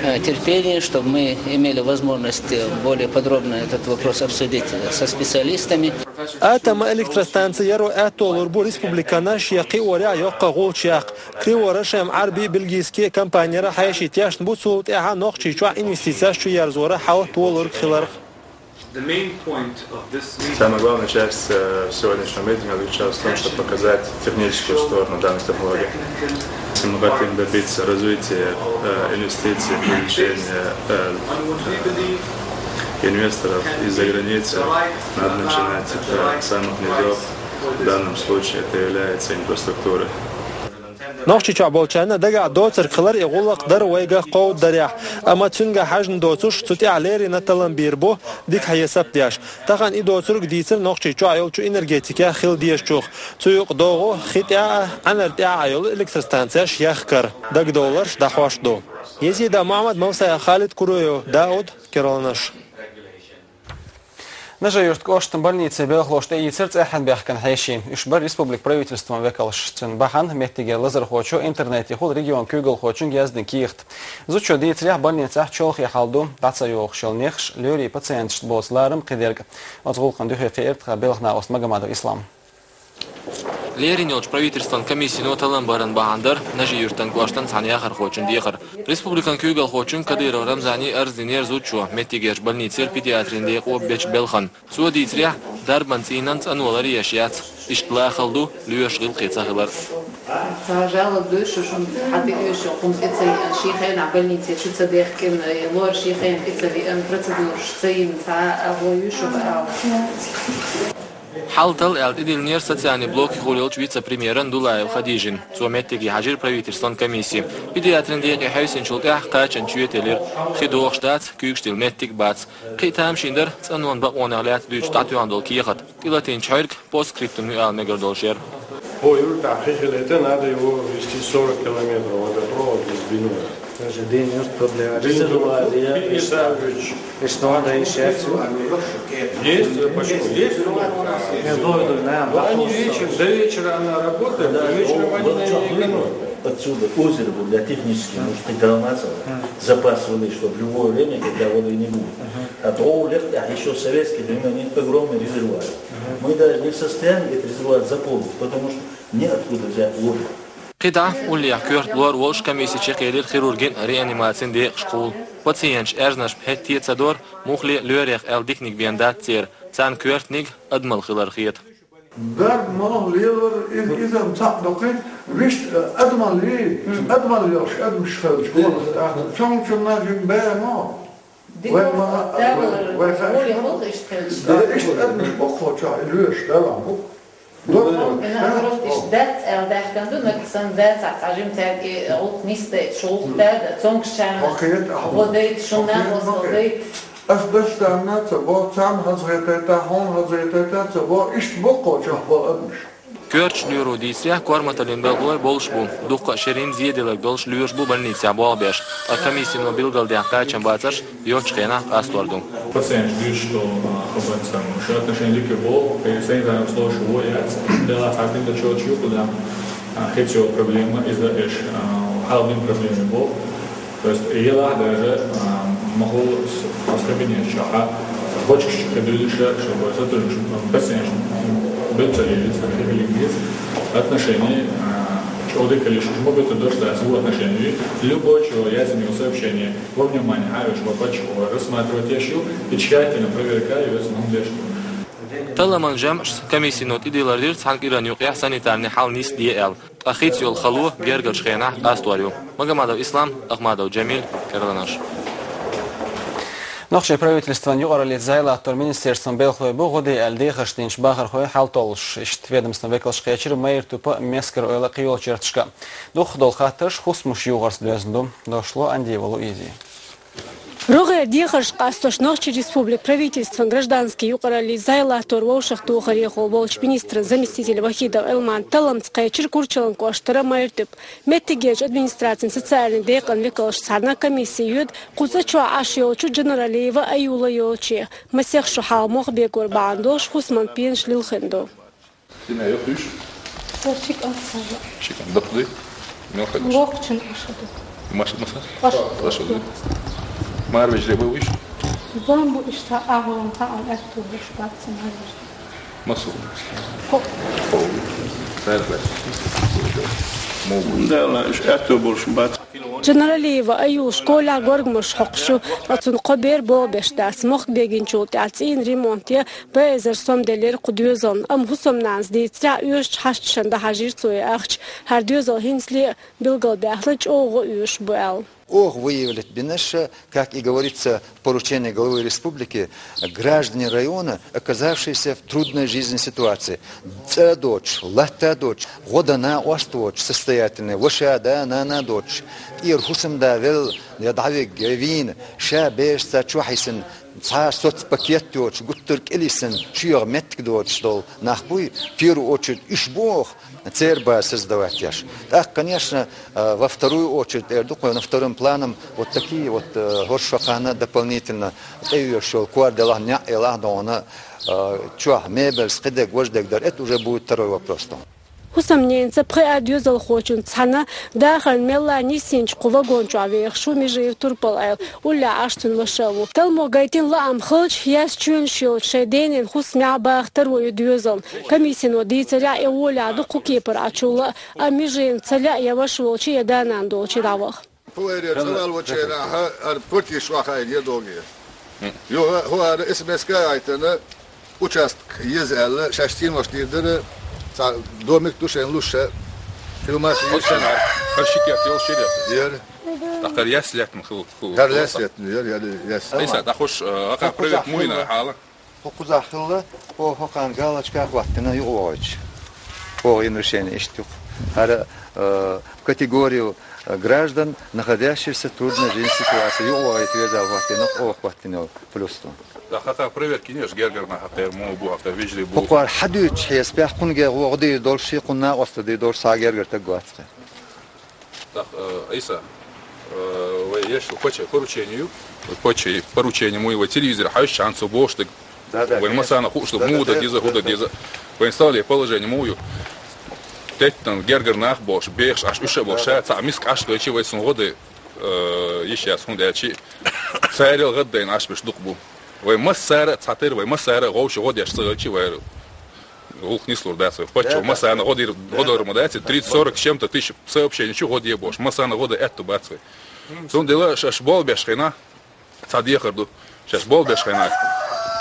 э, терпение, чтобы мы имели возможность, э, более подробно этот вопрос обсудить со специалистами. Атоман электростанци яро аьтто лур бу республикана шен кхиорехь йоккха гӀулч яккха. Криворошем Ӏаьрби, бельгийски компанера хьеший тешна бу цул тӀаьхьа Нохчийчохь инвестицеш чу ерзоран хьал толург хиларх. Самая главная часть, э, сегодняшнего митинга заключалась в том, чтобы показать техническую сторону данных технологий. И мы хотим добиться развития, э, инвестиций, привлечения, э, э, инвесторов из-за границы. Надо начинать, э, с самых низов, в данном случае это является инфраструктура. Нохчийчохь болчарна дагахь доцург хилар и гӀуллакх дар вайгах кховдадарехь, амма цуьнга хьаьжна доцуш, цу тӀехь леррина таллам бийр бу, дика хьесап деш. Тахана и доцург дийцира Нохчийчохь йолчу энергетикехь хила дезачух. Цу юкъа догӀу хи тӀехь а, Ӏаьнар тӀехь а йолу электростанцеш яхкар. Дагадовларш дӀахьош ду. Езида Мухьаммад, Мавсая Халид, Куруев Дауд, Керланаш. Нажи-Юьртан кӀоштан больницин белхалоша тӀеийцира цӀеххьана бехкан хьеший. Уьш бара республикан правительствон векалш. Цуьнан бахьана меттигера лазархочо интернетехула регионан куьйгалхочуьнга яздина кехат. Зудчо дийцарехь, больницехь чолхе хьал ду, дӀа ца йогӀуш йолу нехаш лоьрийн пациенташна боцу ларам кхидерг. Оцу гӀуллакхна дуьхе кхиира тхан белхан накъост Магомадов Ислам. Леррина йолчу правительстван комиссино таллам баран бахьана дара Нажи-Юьртан кӀоштан цхьана яхархочун дехар. Республикан куьйгалхочуьнга Кадыров Рамзане арз динера зудчо меттигерчу больницера педиатрин декъо бечу белхан. Цо дийцарехь, дарбан цӀийнан цӀанвалар еш яц. Иштта лахал ду лоьраш гӀиллакхе ца хилар. Цхьа жалоба ду, шу шуна хьан тӀе оьшу хӀума тӀе ца еана, шен хенахь больнице чу ца дехкина, лор шен хенахь тӀе ца веана, процедураш ца йина, цхьа а гӀо ю шу баал. Хьал тал аьлла тӀедиллинера социальный блокехула йолчу вице-премьеран Дулаева Хадижин. Цо меттиге хьажира правительстван комисси. Педиатрин декъе хьевсинчул тӀаьхьа кхачанча чоь теллира. Хи догӀуш дац, куьйгаш тилла меттиг а бац. Кхин а тамашийна дара цӀанонан бакъонех лаьцна дуьйцу дӀатоьхна долу кехат. ТӀелатийначу хьоьрга постскриптум ю ала мегар долуш яра. По Юртахь хи хилийта надо его везти сорок километров водопровод из Бинуя. Даже день проблема. Резервуар, я Бин Исаевич. Что надо ещё? Есть, почему? Есть. Я говорю, да, но они вечером, до вечера она работает, да, вечером они на ней экономят. Отсюда озеро для технических нужд, запас воды, чтобы в любое время, когда воды не будет. А то у Лехтах еще советских времен нет огромный резервуар. Мы даже не в состоянии этот резервуар заполнить, потому что неоткуда взять воду. КхидӀа уллехь коьрта лор волуш комисси чекхъелира хирургин а, реанимацин декъашкахула. Пациенташ аьрзнаш хӀетте а ца дора, муххале а лоьрех аьлла диканиг бен дац церан. Царна коьртаниг адамалла хилар хета. Дарба молха лелар, иза, иза-м цхьаъ ду-кх, вуьшта адамалла, адамалла йолуш адамаш хилча, хӀун хета? Цуьнан чунна жима бен ма. Дика вай ма, вай, вай хаа, иштта адамаш боккхачохь и лоьраш далахь бу. Доккха. И нах просто иштта дац аьлла даьхкина ду, нагахь санна дац, ахь цхьа жима цаьрга и гӀуллакх нисдайта, шу гӀуллакх дада, цомгуш чарна гӀо дайта, шуна накъосталла дайта. Ас дашдарна ца бо, царна хазахетайта, хьуна хазахетайта ца бо, иштта боккхачохь бо адамаш. Коьртачу лоьро дийцарехь, корматаллин белхалой болуш бу. Дуккха а шерийн зеделларг долуш лоьраш бу больницехь болх беш. Ткъа комиссино билгалдаьхна кхачам бацарш йоцчу хенахь къастор ду. Пациенташ дуьйцу, что, а, хабарца, шу отношение дика бо, и санитарный условия шу вон яц, делахь цхьа дин дан чочу ю куда, а, хецо проблема, иза эш, а, хьал дин проблема бо. То есть, елахь даже, а, ма хул с-, с кабинета чохь, а, бочкаш чу хи дуьллуш, чтобы сотрудник, м, пациент, м, бен ца лелиц, ца хи билингиц, отношение, а, чӀогӀа дика лиш, уж ма бен ца дош дац, его отношение, любой чего, я за него сообщение, во внимание, а, уж ма пачу, рассматривать я шу, и тщательно проверка, и вес мам деш. Талламан жамӀаш комиссино тӀедиллар дира цхьан кӀиран юкъехь санитарный хьал нисде аьлла. Ткъа хийца йолу хало гергарчу хенахь къастор ю. Магомадов Ислам, Ахмадов Джамиль, Карланаш. Нохчийн правительстван юкъараллица зӀе латтор министерствон белхалой бу гӀо де аьлла дехарш динчу бахархой хьал толлуш. Иштта ведомствон векалш кхечира Майртупа, Мескар-Ойла кхийолчу ярташка. Дукхахдолу хаттарш хӀусамаш юхарца доьзна ду. Дошло Андиева Луизи. РогӀера дехарш къастош Нохчийн Республикан правительстван гражданский юкъараллица зӀе латтор вовшахтохарехула волчу министран заместитель Вахидов Элман талламца кхечира Курчалан кӀоштара Майртупа. Меттигерчу администрацин социальни декъан векалш цхьаьна комисси йоьду, кху цӀа чохь Ӏаш йолчу Джанаралиева Аюла йолче. Масех шо хьалха мох бегор бахьана долуш хӀусаман пенаш лилхина ду. Сина йоккхуьш? Со ши кӀант сан. Ши кӀант даккха дуй? Мел хадаш? Воккхачун аша ду. Маш-, маса? Аша. Аша дуй? Марвежре бу уьш? Бан бу иштта агӀон хаан аьтту буш бац марвежре. Масу? Хо. Хо. Царь бац. Мову. Да, ла, уьш аьтту буш бац. Джанаралиева Аюла школехь горгамаш хьокхуш ю, ткъа цунна кхо бер болх беш дац. Мохк бегинчул тӀаьхьа цӀийнан ремонт я, бӀе эзар сом делира кху доьзална, амма хӀусамнанас дийцарехь, оьшучу хьашташна дӀахьажийра цо и ахча. ХӀара доьзал хӀинцале а билгалбаьхна, чӀогӀа гӀо оьшуш бу аьлла. Ох выявить бинарш, как и говорится в поручении главы республики, граждане района, оказавшиеся в трудной жизненной ситуации. ЦӀа а доцуш, латта а доцуш, гӀо дан накъост а воцуш, состоятельный, ваша да, нана а доцуш, тӀера хӀусамда велла, я дӀавигна, я вийна, ша берашца чохь йисина, цхьа соцпакет йоцуш, гуттар а кӀелйисина, чоьхьа меттиг доцуш долу нах буй, в первую очередь уьш бу оха, церан база создавать еш. ТӀаккха, конечно, э, во вторую очередь, эр ду-кх, на вторым планом, вот такие вот, э, хӀорш шо кхана дополнительно тӀеоьшуш йолу кор делахь, неӀ елахь а догӀна, э, чохь мебельс, кхидерг, важдерг дар, это уже будет второй вопрос догӀна. ХӀусамненца пхи а доьзалхочун цхьаьна дахарна мелла а нисйинчу кху вагон чохь вехаш ву Межиев Турпал-Ӏела. Уллехь Ӏаш цуьнан ваша а ву. Талламо гайтина лаам хилча, яьсса чоьнаш йолчу шайн денин хӀусамехь баха таро ю доьзална. Комиссино дийцарехь, и волехь ду кху кепара Ӏачул а, амма Межиевна ца лаьа я ваша волчу, я да-нана долчу дӀаваха. Хьо эр цӀа валлачу хенахь, хӀара квартира шух хайна я догӀе. Юха хӀара эс эм эс а гайтина, участок еза аьлла, шаьш цӀенош дийр дара, цхьа домик ду шайн луш, хилма а йира шайн. Хьан ши керт йолуш яра? Яра. ТӀаккха яьсса лаьттина хилла, хилла. ХӀара яьсса лаьттина яра, яра яьсса. Айса, тӀаккха хӀуш, а, акха проверка муйна хьала? Хьо кхузахь хилла, хьо хӀокхана галочка хӀоттина юкъа вогӀуьйтуш. Хьо йина решение иштта ю-кх. ХӀара, э, в категорию, э, граждан, находящихся в трудной жизненной ситуации, юкъа вогӀуьйтуш веза аьлла хӀоттийна, оха хӀоттийна йолу плюс ду. ТӀаккха хӀокхара проверка йина аш гергара нах хьакхера, муха бу хьакхера, вежарий бу. ХӀокхара хьадуьйцучу хьесапехь кхуьнга гӀо дийр долуш, кхунна накъосталла дийр долуш цхьа гергара стаг вац-кх. Так, э, Иса, э, вай еш ду паче поручение ю. Вай паче поручение муй, вай телевизор хьаьвсича цо бохуш дерг. Да, да, конечно. Вайн массарна хууш ду, да, муха да, ду да, иза, да, хӀун ду да, иза. Вайн стале положение муй ю. Теттан гергара нах болуш, бехаш Ӏаш уьш а болуш, да, да, ша цхьа миска Ӏаш хилча, вай цунна гӀо дан, э, йиш яц, хӀунда аьлча царел гӀаддайна Ӏаш берш дукха бу. Вай массара а цхьатера, вай массара а вовшах гӀо деш ца хилча, вай гӀуллакх нислур дац вай. Паччахьо массарна гӀо дийр, гӀо дийр ма дац, тридцать-сорок с чем-то тысяч сообщение чу гӀо де бохуш, массарна гӀо дан аьтту бац вай. Цундела аш, аш болх беш хенахь, цхьа дехар ду. Шаьш болх беш хенахь,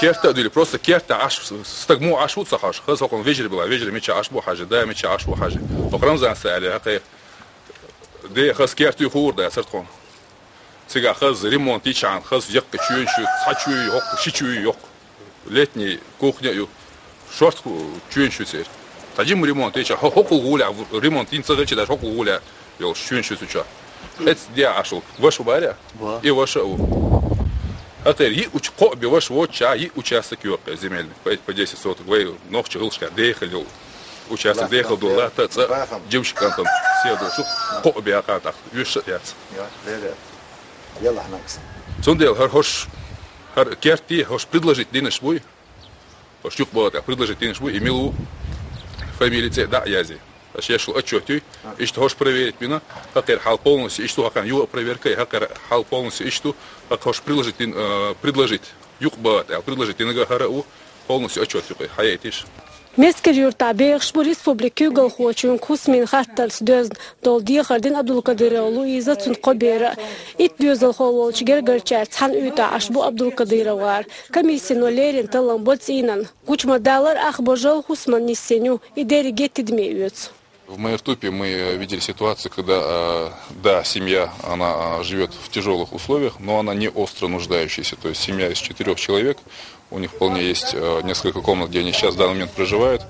керта а дуьллу, просто керта Ӏаш, стаг муха Ӏаш ву ца хьожуш. Хаза хӀокхунна вежарий била, вежарий мича Ӏаш бу хьажа, да мича Ӏаш ву хьажа. ХӀокху Рамзан са аьлла, хьакхе, де, хаза керта юй хуур дац тхуна. Цигахь хаза ремонт йичхьана, хаза яккха чоьнаш ю, цхьа чоь ю йоккха, ши чоь ю йоккха. Летний кухня а ю. Шорта чоьнаш ю церан. Цхьа жимма ремонт йича, хӀо-, хӀокхул гӀолехь, ремонт йина ца хилча даже хӀокхул гӀолехь йолуш чоьнаш ю цу чохь. Эцу де Ӏаш ву. Ваша ву бара? Ва. И ваша а ву. ХӀокхеран йиъ уч-, кхоъ бен ваша воцучохь йиъ участок ю хӀокхеран земельный, по, по десять соток. Вай нохчийн гӀиллакхехь дехар йолу участок, дехар ду, латта а, цӀа а, бахам, жимачу кӀантана сел долчух кхоъ бен кхана тӀаккха оьшуш а яц. Йо, ле, ле. Елахь нагахь санна. Цундела хӀара хӀорш, хӀара керте хӀорш предложить динарш буй? ХӀорш юкъа бахана тӀехь предложить динарш буй, и мила ву, фамили, цӀе дӀа а язъе. Аша еш ву отчет юй, иштта хӀорш проверить бина, хӀокхеран хьал полностью иштта ву, хӀокхарна юха а проверка, и хӀокхеран хьал полностью иштта ву, хӀокху хӀорш предложить дин, э, предложить юкъа бахана тӀехь, предложить динарг хӀара а ву, полностью отчет юкъа хьаяйтийша. Мескер-Юртахь бехаш бу республикан куьйгалхочуьнга хӀусамийн хаттарца доьзна долу дехар дина Абдулкадырова Луиза, цуьнан кхо бер а. Итт доьзалхо волчу гергарчаьрца цхьаьна уьйтӀахь Ӏаш бу Абдулкадыровгара. Комиссино леррина таллам бо цӀийнан. Гучу ма-даллара, ах божал хӀусамна нисйина ю, и дерриге тидаме оьцу. В Майртупе мы, э, видели ситуацию, когда, э, да, семья, она, э, живёт в тяжёлых условиях, но она не остро нуждающаяся. То есть семья из четырёх человек, у них вполне есть, э, несколько комнат, где они сейчас в данный момент проживают,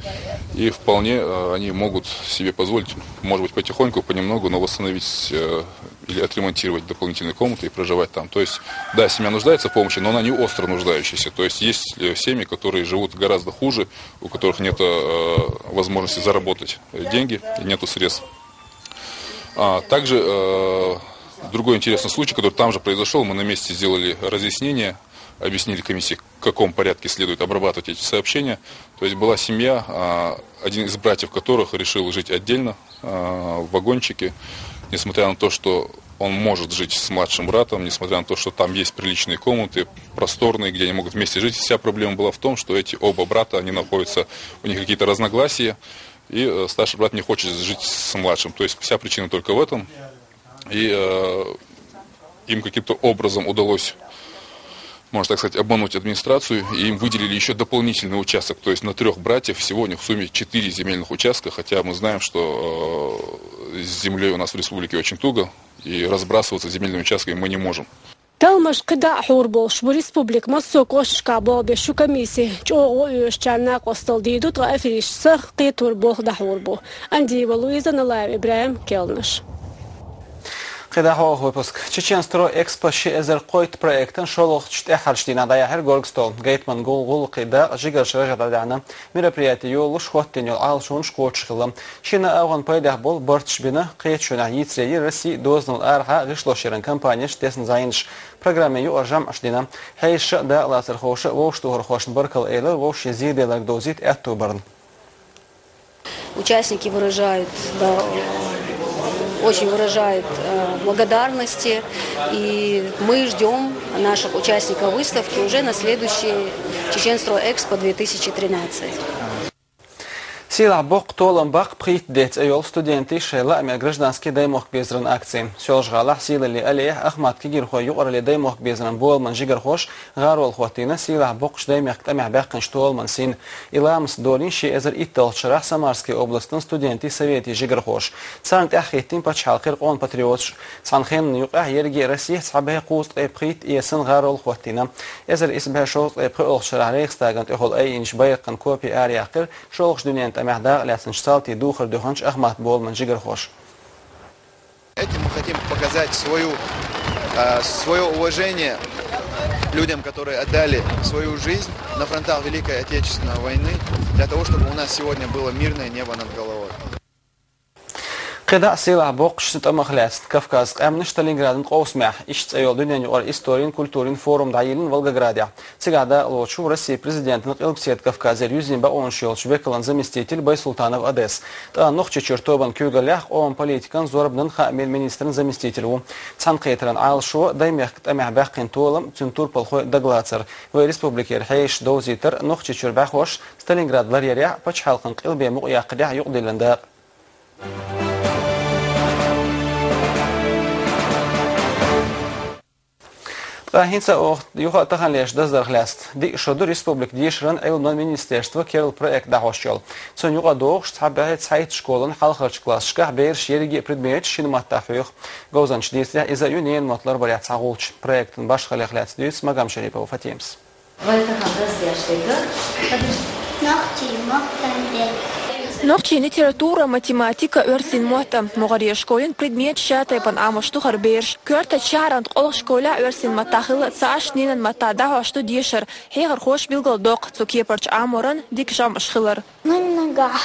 и вполне, э, они могут себе позволить, может быть, потихоньку, понемногу, но восстановить, э, или отремонтировать дополнительные комнаты и проживать там. То есть, да, семья нуждается в помощи, но она не остро нуждающаяся. То есть есть, э, семьи, которые живут гораздо хуже, у которых нет, э, возможности заработать, э, деньги, и нету средств. А также, э, другой интересный случай, который там же произошёл, мы на месте сделали разъяснение, объяснили комиссии, в каком порядке следует обрабатывать эти сообщения. То есть была семья, а, один из братьев которых решил жить отдельно, а, в вагончике, несмотря на то, что он может жить с младшим братом, несмотря на то, что там есть приличные комнаты, просторные, где они могут вместе жить. Вся проблема была в том, что эти оба брата, они находятся, у них какие-то разногласия, и, э, старший брат не хочет жить с младшим. То есть вся причина только в этом. И, э, им каким-то образом удалось, можно так сказать, обмануть администрацию, и им выделили ещё дополнительный участок. То есть на трёх братьев всего у них в сумме четыре земельных участка, хотя мы знаем, что, э, с землёй у нас в республике очень туго, и разбрасываться земельными участками мы не можем. Талламаш кхидӀа а хьур болуш бу республикан массо а кӀошташкахь болх беш ю комисси. ЧӀогӀа гӀо оьшучарна накъосталла дийр ду, ткъа аферисташца кхетар болх дӀахьур бу. Андиева Луиза, Налаев ИбрахӀим, Керланаш. КхидӀа хьо выпуск. «Чеченстрой Экспо ши эзар кхойтта» проектан шолгӀачу тӀаьххьарчу дийнахь дӀаяьхьира горга стол. Гайтаман гӀул-, гӀуллакхийн дакъа жигарчу рожехь дӀадахьна. Мероприяти йолалуш хӀоттийна йолу Ӏалашонаш кхочушхилла. Шина а гӀан пайдехь болу барташ бина, кхечу шарахь йийцаре йира Россин дозанал арахьа гӀишлошъяран компанеш тесна зӀенаш. Программе юкъара жамӀаш дина. Хьешаша а, дакъалацархоша а вовшахтохархошна баркалла элира, вовшийн зеделларг довзийта аьтто барна. Участники выражают, да, очень выражают, э, благодарности, и мы ждём наших участников выставки уже на следующий Чеченстрой Экспо две тысячи тринадцать. «Сийлахь боккха толам баккха пхийтта де» цӀе йолу студентийн шайн лаамера гражданский даймохк безаран акци. Соьлжа-ГӀалахь, Сийлаллин аллейхь, Ахмат кегийрхойн юкъараллин даймохк безаран боламан жигархоша гӀарол хӀоттийна «Сийлахь боккхачу даймехкан тӀамехь баьккхинчу толаман» син. И ламаст долийна ши эзар итталгӀачу шарахь Самарскийн областан студентийн советийн жигархоша. Царна тӀаьхьахӀиттийна пачхьалкхан къоман патриоташ. Цхьана хенна юкъахь ерриге а Россехь цхьа бӀе кхузткъе пхийтта эсан гӀарол хӀоттийна. Эзар исс бӀе шовзткъе пхоьалгӀачу шарахь Рейхстаган тӀехула айинчу байракхан копи араяьккхира шолгӀачу дуьненан тӀамехь дакъалаьцначу салтийн духар дуьхначу Ахмат боламан жигархоша. Этим мы хотим показать свою, э, своё уважение людям, которые отдали свою жизнь на фронтах Великой Отечественной войны, для того, чтобы у нас сегодня было мирное небо над головой. КхидӀа а сийлахь боккхачу тӀамах лаьцна Кавказан къаьмнаш Сталинградан къовсамехь. «Иштта» цӀе йолу дуьненаюкъара историн, культурин форум дӀайиллина Волгоградехь. Цигахь дакъалоцуш ву Россин президентан Къилбаседа Кавказера юьззина бакъонаш йолчу векалан заместитель Байсултанов Одес. ТӀа Нохчийчуьра тобанан куьйгаллехь къоман политикан, зорбанан, хаамийн министран заместитель ву. Цхьаьнакхетаран Ӏалашо даймехкан тӀамехь баьккхина толам, цуьнан турпалхой дагалацар, вайн республикера хьешаш довзийтар, Нохчийчуьра бӀаьхош Сталинград ларъярехь а, пачхьалкхан къилбе мукъаяккхарехь а юкъадиллина дакъа. Ткъа хӀинца а оха юха а таханлерчу даздарх лаьцна. Диъ шо ду республикан дешаран, Ӏилманан министерствон керла проект дӀахьош йолу. Цунна юкъа догӀуш цхьа бӀе цхьайтта школан хьалхарчу классашкахь бераш ерриге а предметаш шина маттахь хьоьху. Говзанчаша дийцарехь, иза а ю ненан мотт ларбарехь цхьа гӀулч. Проектан башхаллех лаьцна дуьйцу Магомедшарипова Фатимас. Нохчийн литература, математика, оьрсийн мотт а могӀарера школин предметаш ша тайпана Ӏамош ду хӀара бераш. Коьртачу шахьаран ткъолгӀачу школехь оьрсийн маттахь хилла ца Ӏаш, ненан маттахь дӀахьош ду дешар. Хьехархоша билгалдоккху цу кепарчу Ӏаморан дика жамӀаш хилар. Вайн нагахь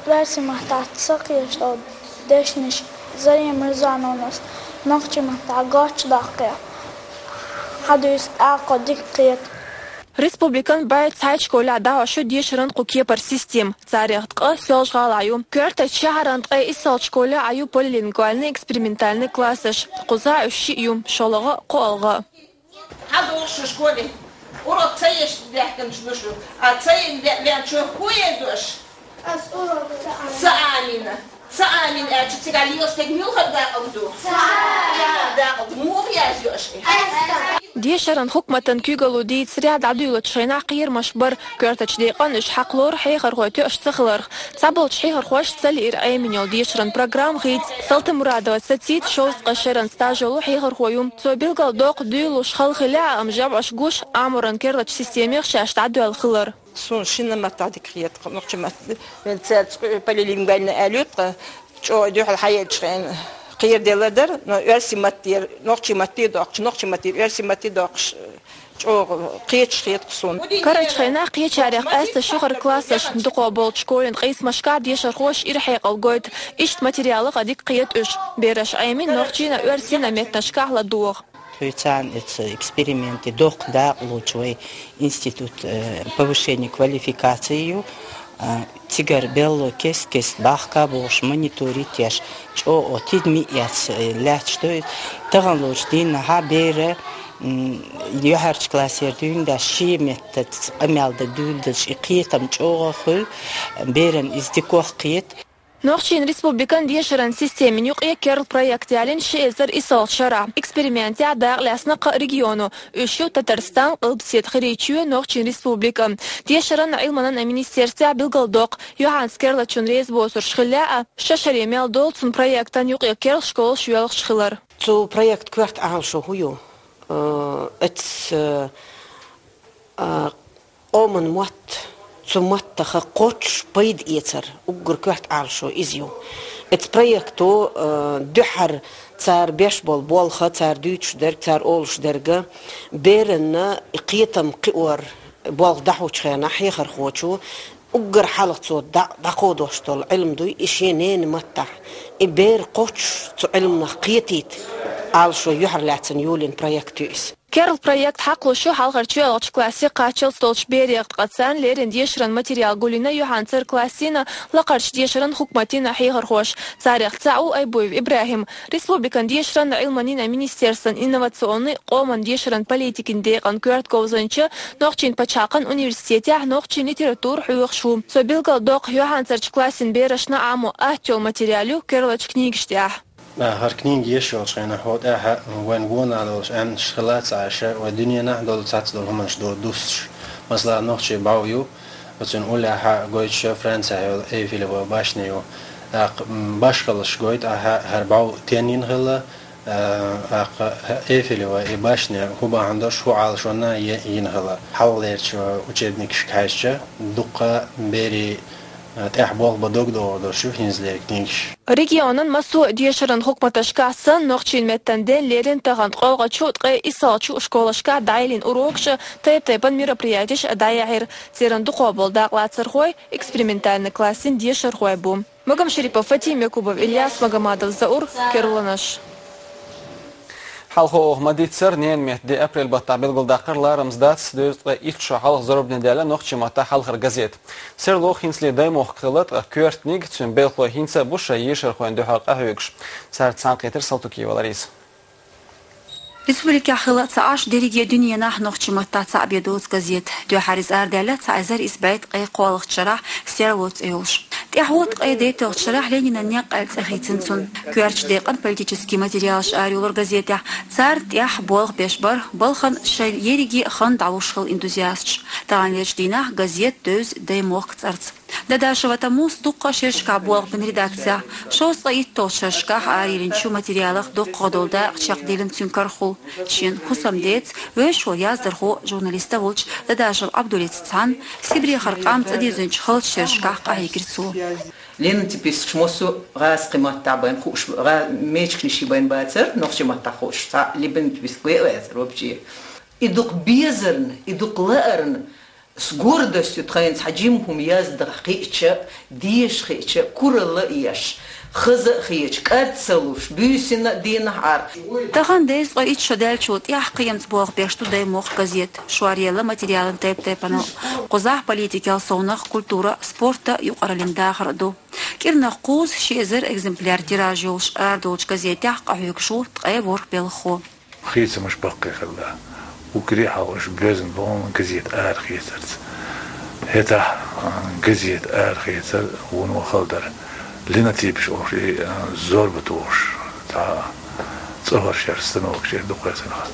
оьрсийн маттахь ца кхеташ долу дешнаш Зарема Рузановнас нохчийн маттахь гочдоккху, хьадуьйсу тӀаккха дика кхета. Республикан бӀе цхьайтта школехь дӀахьош ю дешаран кху кепара система. Царех ткъа Соьлжа-ГӀалахь ю. Коьртачу шахьаран ткъе иссалгӀачу школехь а ю полилингвальный, экспериментальный классаш. Кхузахь уьш шиъ ю, шолгӀа а, кхоалгӀа а. ХьадогӀуш шу школе. Урок ца еш даьхкинчу ду шу, а ца йина ве-, веанчу хӀун еш ду аша? Ас урок ца Ца Амина. Ца Амина аьлча, цига лелаш дерг муьлхара дакъалг ду? Ца Амина. Дакъалг муха еш ю аша? Дешаран хӀукуматан куьйгалло дийцарехь, дӀадуьйлачу хенахь кхерамаш бара, коьртачу декъана уьш хьакхалора хьехархой тоьуш ца хиларх. Цхьаболчу хьехархошна ца лиира Ӏемина йолу дешаран программа хийца. Салтимурадова сацийта шовзткъа шеран стаж йолу хьехархо ю. Цо билгалдоккху, дуьйлалуш хала хилла а, амма жамӀаш гуш, Ӏаморан керлачу системех шаьш дӀадоьлла хилар. Суна шина маттахь дика хета, нохчийн маттахь. Цара цкъа полилингвально аьлла ю тхан, чӀогӀа дуьхьал хьаелчу хенахь кхераделла дара, но оьрсийн маттера нохчийн матте доккхуш, нохчийн маттера оьрсийн матте доккхуш, чӀогӀа кхеташ хета суна. Карарчу хенахь кхечарех къаьсттина ши хӀара классаш, дукха болчу школан къийсамашкахь дешархоша ира хьекъал гойту. Иштта материалах а дика кхета уьш. Бераш Ӏемина нохчийн а, оьрсийн а меттанашкахь ладогӀа. Кхин царна оцу экспериментан доккха дакъа лоцу вай институт, э, повышения квалификации ю. А, цигара белло кест-кест бахка бохуш мониторить еш, чӀогӀа тидаме эцна, э, лаьтташ ду. Таханлерчу дийнахь бер, м, юьхьарчу классера дуьйна деш, шен меттаца къамел дан дуьйладелча, и кхетам чӀогӀа хуьлу, берана иза дикох кхета. Нохчийн Республикан дешаран системин юкъе керла проект ялийна ши эзар исалгӀачу шарахь. Экспериментехь дакъалаьцна кхаа регионо. Уьш ю Татарстан, Къилбаседа Хирийчоь, Нохчийн Республика. Дешаран а, Ӏилманан а министерствехь билгалдоккху, юьхьанца керлачунна реза боцурш хилла а, шо шаре мел долу цуьнан проектан юкъе керла школаш йоьлхуш хилар. Цу проектан коьрта Ӏалашо хӀун ю? Э, эц, э, а, къоман мотт, цу маттах кхоччуш пайда эцар, уггар коьрта Ӏалашо иза ю. Эц проекто, э, дуьххьара цара беш болу болх, цара дуьйцуш дерг, цара олуш дерг, беранна и кхетам кхиор болх дӀахьочу хенахь хьехархочо, уггар хьалха цо дӀа-, дӀакховдош долу Ӏилма дуй, и шен ненан маттахь. И бер кхоччуш цу Ӏилманах кхетийта Ӏалашо юьхьарлаьцна йолийна проект ю иза. Керла проект хьакхалуш ю хьалхарчу йоьалгӀачу классе кхаччалц долчу берех, ткъа царна леррина дешаран материал гулйина юьхьанцара классийн а, лакхарчу дешаран хӀукуматийн а хьехархоша. Царех цхьаъ ву Айбуев ИбрахӀим. Республикан дешаран а, Ӏилманийн а министерстван инновационни, къоман дешаран политикин декъан коьрта говзанча, Нохчийн пачхьалкхан университетехь нохчийн литература хьоьхуш ву. Цо билгалдоккху, юьхьанцарчу классийн берашна Ӏамо атта йолу материал ю керлачу книгаш тӀехь. А, хӀара книга еш йолчу хенахь, хӀокху тӀехь вайн гонах долуш аьннаш хилла ца Ӏаш, вай дуьненахь долу цхьацца долу хӀуманаш ду-, дуссуш. Масала, нохчийн бӀов ю, оцуьнан уллехь гойтуш Францехь йолу Эйфелева башня ю. ТӀаккха, м, башхаллаш гойту ахьа, хӀара бӀов стенна йина хилла, а, тӀаккха Эйфелева и башня хӀун бахьана долуш, хӀун Ӏалашонна е-, йина хилла. Хьалхалерчу учебникашка хьаьжча, дуккха берийн тӀехь болх бан дог догӀур долуш ю хӀинцалера книгаш. Регионан массо а дешаран хӀукуматашкахь санна, нохчийн меттан ден леррина тахана ткъолгӀачу, ткъе исалгӀачу школашкахь дӀайиллина урокаш а, тайп-тайпана мероприятеш а дӀаяьхьира. Церан дукха болу дакъалацархой экспериментальни классийн дешархой бу. Магомашарипова Фатима, Якубов Ильяс, Магомадов Заур, Керланаш. Хьалха оха ма-дийццара, ненан меттан де апрель баттахь билгалдаккхар ларамза дац. Дезткъе итт шо хьалха зорбане даьлла нохчийн маттахь хьалхара газета. Серло хӀинцале даймохк хилла, ткъа коьртаниг, цуьнан белхалой хӀинца а бу шайн ешархойн дуьхьал къахьоьгуш. Царца цхьаьна кхетар Салтыкиева Лариса. Республикехь хилла ца Ӏаш, дерриге дуьненахь нохчийн маттахь цхьаъ бен доцу газета. Дуьххьара иза арадаьлла цхьа эзар исс бӀе ткъе кхоалгӀачу шарахь, «Серло» цӀе йолуш. ТӀаьхьо ткъе дейтталгӀачу шарахь Ленинан некъ аьлла цӀе хийцина цунна. Коьртачу декъана политически материалаш арайолура газетехь. Царна тӀехь болх беш бара, балхана шайн ерриге а хан дӀалуш хилла энтузиасташ. Таханлерчу дийнахь газета девза «Даймохк» цӀарца. Дадашева Тамуз дуккха а шерашкахь болх бина редакцехь. Шовзткъе итталгӀачу шерашкахь арайиллинчу материалах доккхагӀа долу дакъа чекхдиллина цуьнан карахула. Шен хӀусамдеца, вевзаш волу яздархо, журналист а волчу Дадашев Ӏабдуллица цхьаьна Сибрехара къам цӀа дирзинчу халачу шерашкахь къахьегира цо. Летописаш массо а гӀазкхийн маттахь бен хууш, гӀа-, мечканаш бен бацара, нохчийн маттахь хууш, цхьа летопись ве а вацара вообще. И дукха безарна, и дукха лаарна, с гордостью тхайна цхьа жима хӀума яздан хиъча, деша хиъча, куралла а еш, хаза а хеташ, кӀад ца луш, буьйсанна а дийнахь Ӏар. Тахана дезткъе итт шо даьллачул тӀаьхьа кхиамца болх беш ду «Даймохк» газета. Шоръелла материалан тайп-тайпанал. Кхузахь политикел совнах, культура, спорт а, юкъараллин дахар а ду. КӀирнах кхузза ши эзар экземпляр тираж йолуш арадолчу газетехь къахьоьгуш ву ткъе ворхӀ белхахо. Хийцамаш баккхий хилла. Уггаре хьалха уж боьзна бу хьуна газета арахецарца. ХӀетахь, а, газета арахецар вуно хала дара. Линотипаш олуш и, а, зорба тухуш, цхьа цӀа хӀорш яр станокаш яр дукха ца наха.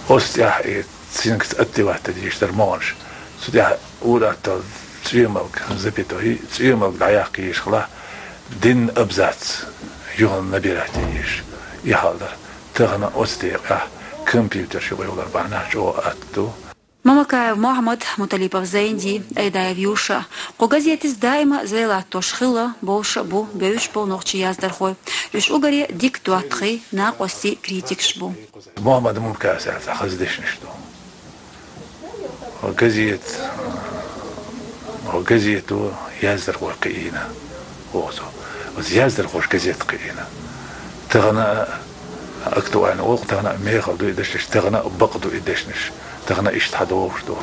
Оцу тӀехь и цингаца аттиватта дийш дара могӀанаш. Цу тӀехь ур-атталла цӀоьмалг, запятой, цӀоьмалг дӀаяккха йиш хилахь, дийнна абзац юха набирать е йиш. И хьал дара. Тахана оцу декъехь компьютерш юкъайовлар бахьанехь чӀогӀа атта ду. Мамакаев Мохьмад, Муталипов Зайди, Айдаев Юша. Кху газетаца даима зӀе латтош хилла, бовш а бу, бевзаш болу нохчийн яздархой. Уьш уггаре дика доттагӀий, накъостий, критикаш бу. Мохьмад Мамакаевс аьлла цхьа хаза дешнаш ду. Хьо газет, хьо газето яздархой кхиийна, боху цо. Оцу яздархоша газет кхиийна. Тахана а актуально, оха тахана а мехала ду и дешнаш, тахана а бакъ ду и дешнаш, тахана а иштта хьадогӀуш ду.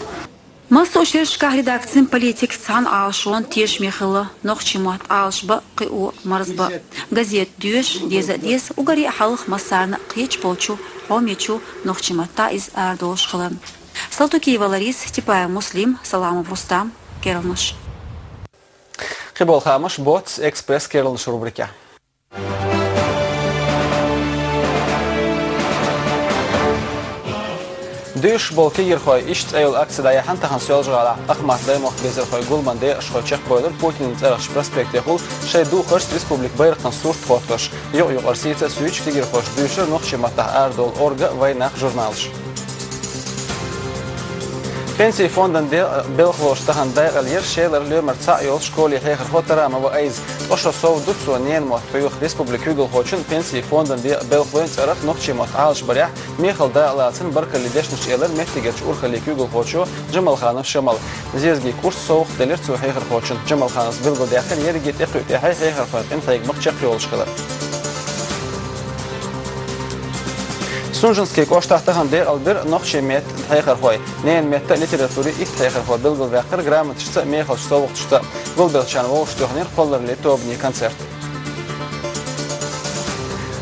Массо а шерашкахь редакцин политика цхьана Ӏалашонан тешаме хилла, нохчийн мотт Ӏалашбан а, кхио а, марзбан а. Газета доьшуш, деза а деза, уггаре а хьалха массарна а кхечу болчу хьомечу нохчийн маттахь иза арадолуш хиларна. Салтукиева Лариса, Типаев Муслим, Саламов Рустам, керланаш. Кхиболу хаамаш боццу «Экспресс» керланаш рубрикехь. «Дуьйцуш болу кегийрхой» иштта цӀе йолу акци дӀаяьхьна тахана Соьлжа-ГӀалахь. Къахмат-Даймохк безархойн гуламан декъашхой чекхбевлира Путинан цӀерагӀчу проспектехула шайн духаршца республикан байракхан сурт хӀоттош. Юкъ-юкъара сийца а суьйцуш, кегийрхоша дуьйцура нохчийн маттахь арадолу «Орга» а, «Вайнах» а журналаш. Пенсийн фондан де белхалоша тахана дакъалера Шелара лоьмар цхьаъ йолу школе хьехархо Тарамова Айза. Ткъа шо сов ду цо ненан мотт хьоьху республикан куьйгалхочун, пенсийн фондан де белхалойн цӀарах нохчийн мотт Ӏалашбарехь мехала дакъалацарна баркаллин дешнаш элира меттигерчу урхаллин куьйгалхочо Джамалханов Шамала. Зезагийн курс совгӀат делира цо хьехархочунна. Джамалхановс билгалдаьккхира ерриге тӀекхуьу тӀаьхье хьехархойн къинхьегамах чекхйолуш хилар. Сунженскийн кӀоштахь тахана декъалбира нохчийн меттан хьехархой. Ненан меттан а, литературин а итт хьехархо билгалваьккхира грамоташца а, мехалчу совгӀаташца а. Гулбеллачарна вовшахтоьхнера кхоллараллин тобанийн концерт.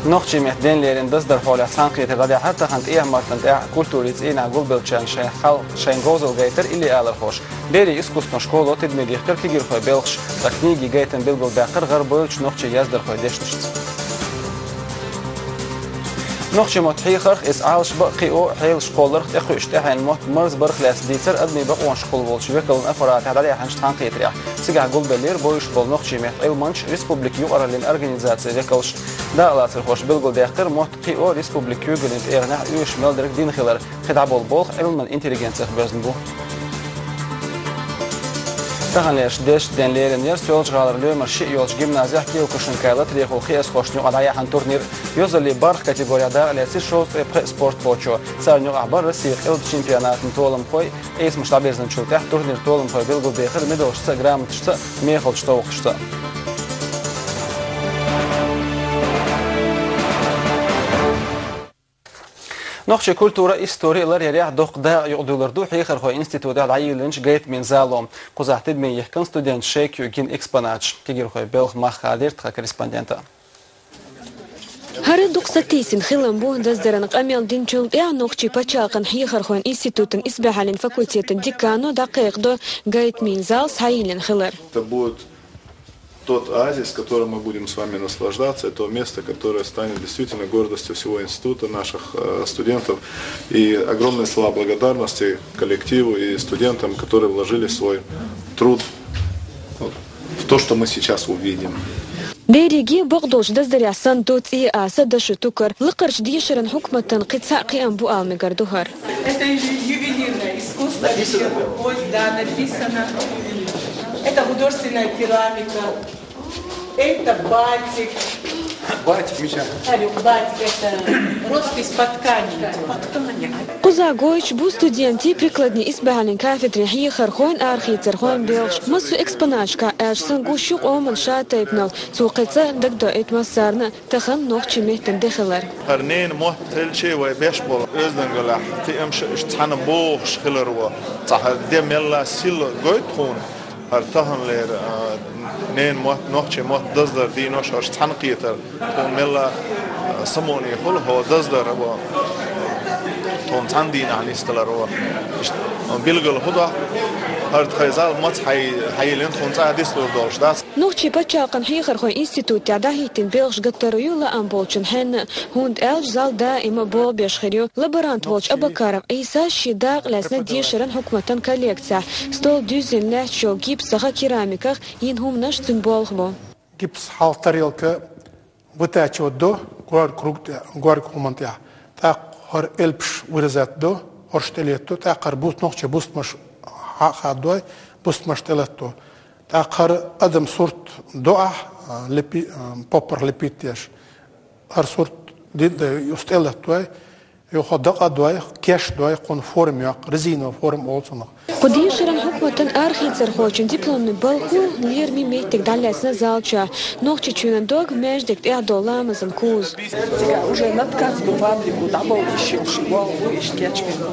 Нохчийн меттан денна лерина даздархой хьолехь цхьаьнакхетар дӀадаьхьира тахана ТӀехьа-Мартан тӀехь культурин цӀийнахь гулбеллачарна шайн хьал, шайн говзалла гайтира иллиалархоша. Берийн искусстван школо тидаме дихкира кегийрхойн белхаш, ткъа книгийн гайтам билгалбаьккхира гӀарабевллачу нохчийн яздархойн дешнашца. Нохчийн мотт хьехарх, иза Ӏалашбан а, кхио а хьелаш кхолларх тӀекхуьуш тӀаьхьенан мотт марзбарх лаьцна дийцира адамийн бакъонашкахула волчу векалан аппаратехь дӀаяьхьначу цхьаьнакхетарехь. Цигахь гулбеллера бовзуш болу нохчийн меттан Ӏилманчаш, республикан юкъараллин организацийн векалш. Дакъалацархоша билгалдаьккхира мотт кхио республикан куьйгаллин тӀегӀанехь оьшуш мел дерг дина хилар. КхидӀа болу болх Ӏилман интеллигенцих боьзна бу. Таханлерчу дешан денна лерина яра Соьлжа-ГӀалара лоьмар шиъ йолчу гимназехь Киокушинкай латарехула кхиазхошна юкъахь дӀаяьхьна турнир. Йозаллин бархӀ категорехь дакъалецира шовзткъе пхи спортхочо. Царна юкъахь бара Россин къилбан чемпионатан толамхой. Къийсамаш дӀабирзинчул тӀаьхьа турнир толамхой билгалбехира медалшца а, грамоташца а, мехалчу совгӀаташца а. Нохчийн культура, истори ларъярехь доккха дакъа юкъадуьллур ду Хьехархойн институтехь дӀайийлинчу гайтамийн зало. Кхузахь тидаме йихкина студенташа шайна куьйгина экспонаташ. Кегийрхойн белхан мах хадийра тхан корреспондента. ХӀара дукха сатийсина хилам бу. Даздаран къамел динчул тӀаьхьа Нохчийн пачхьалкхан Хьехархойн институтан исбаьхьаллин факультетан декано дӀакхайкхадо гайтамийн зал схьайиллина хилар. Это будет тот оазис, которым мы будем с вами наслаждаться, и то место, которое станет действительно гордостью всего института, наших, э, студентов. И огромные слова благодарности коллективу и студентам, которые вложили свой труд, вот, в то, что мы сейчас увидим. Берриге бакъдолчу даздарехь санна ду цӀе а, са дашо тукар. Лакхарчу дешаран хьукматан кхин цхьа кхиам бу ала мегар ду хӀара. Это ю-, ювелирное искусство. Написано, да? Ой, да, написано. Это художественная керамика. Это батик. Батик, Миша. Алло, батик, это роспись по ткани идёт. По ткани. Кхузахь гойтуш бу студентийн прикладни исбаьхьаллин кафедрин хьехархойн, арахецархойн белхаш. Массо а экспонаташкахь аьлча санна гуш ю къоман шатайпанал. Цо кхин цкъа дагадоуьйту массарна а тахана нохчийн меттан де хилар. ХӀара ненан мотт хилча вай беш болу оьздангаллехь кхиамаш а уьш цхьаьна бохуш хиларо. Цхьа хӀара де мелла силла гойту тхуна. ХӀара таханлера, а, ненан мотт, нохчийн мотт даздар дийнош хӀорш цхьаьнакхетар тхуна мелла, а, самонехула хӀо даздар а бо. Тхона цхьана дийнахьа нисдалар ву. Иштта билггала хӀу доху, хӀара тхайн зал маца хьай-, хьайиллина тхуна цкъа а дицлур долуш дац. Нохчийн пачхьалкхан хьехархойн институтехь дӀахӀиттина белхаш гатар ю лаам болчун хьенна, хӀунда аьлча зал даима болх беш хир ю. Лаборант волчу Абакаров Ӏийсас шен дакъа лаьцна дешаран хьукматан коллекцехь стол дуьззина лаьтташ йолу гипсах а, керамиках йина хӀуманаш цуьнан болх бу. Гипс хьалха тарелка вытачивать до, горга круг тӀе, горга хӀуманна тӀехь. ТӀаккха хӀара элпаш вырезать до, хӀорш тӀелетто, тӀаккха хӀара бус-, нохчийн бустамаш хьа-, хаддой, бустамаш тӀелетто. ТӀаккха хӀара адам сурт до ахь, а, лепи-, а, поппарх лепить деш. ХӀара сурт дин дай, юс тӀелеттой, юха дакъа дой, кеш дой, кхунна форма йоккху, резиновый форма олу цунах. Кху дешаран хьукматан арахецархочун дипломный балхо лераме меттиг дӀалаьцна зал чохь. Нохчийчоьнан дог маьждиг тӀехь долу ламазан куза. Цигахь уже на ткацкую фабрику дӀабовлуш йолуш болх бу иштта кечбина.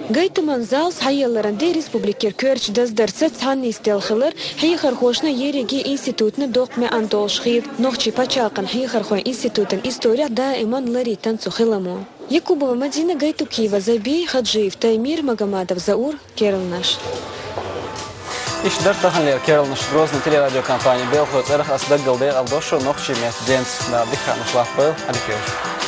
Гайтаман зал схьаелларан де республикера коьртачу даздарца цхьаьна нисделла хилар хьехархошна, ерриге институтна доккха маьӀна долуш хета. Нохчийн пачхьалкхан хьехархойн институтан исторехь даиман ларийта цу хиламо. Якубова Мадина, Гайтукиева Забий, Хаджиев Таймир, Магомадов Заур, Керланаш. Иштта дара таханлера керланаш. Грозный телерадиокомпанин белхалойн цӀарах ас даггара декъал до шун нохчийн меттан денца. Дала дика хьанаш лаппайла, Ӏадика йойла.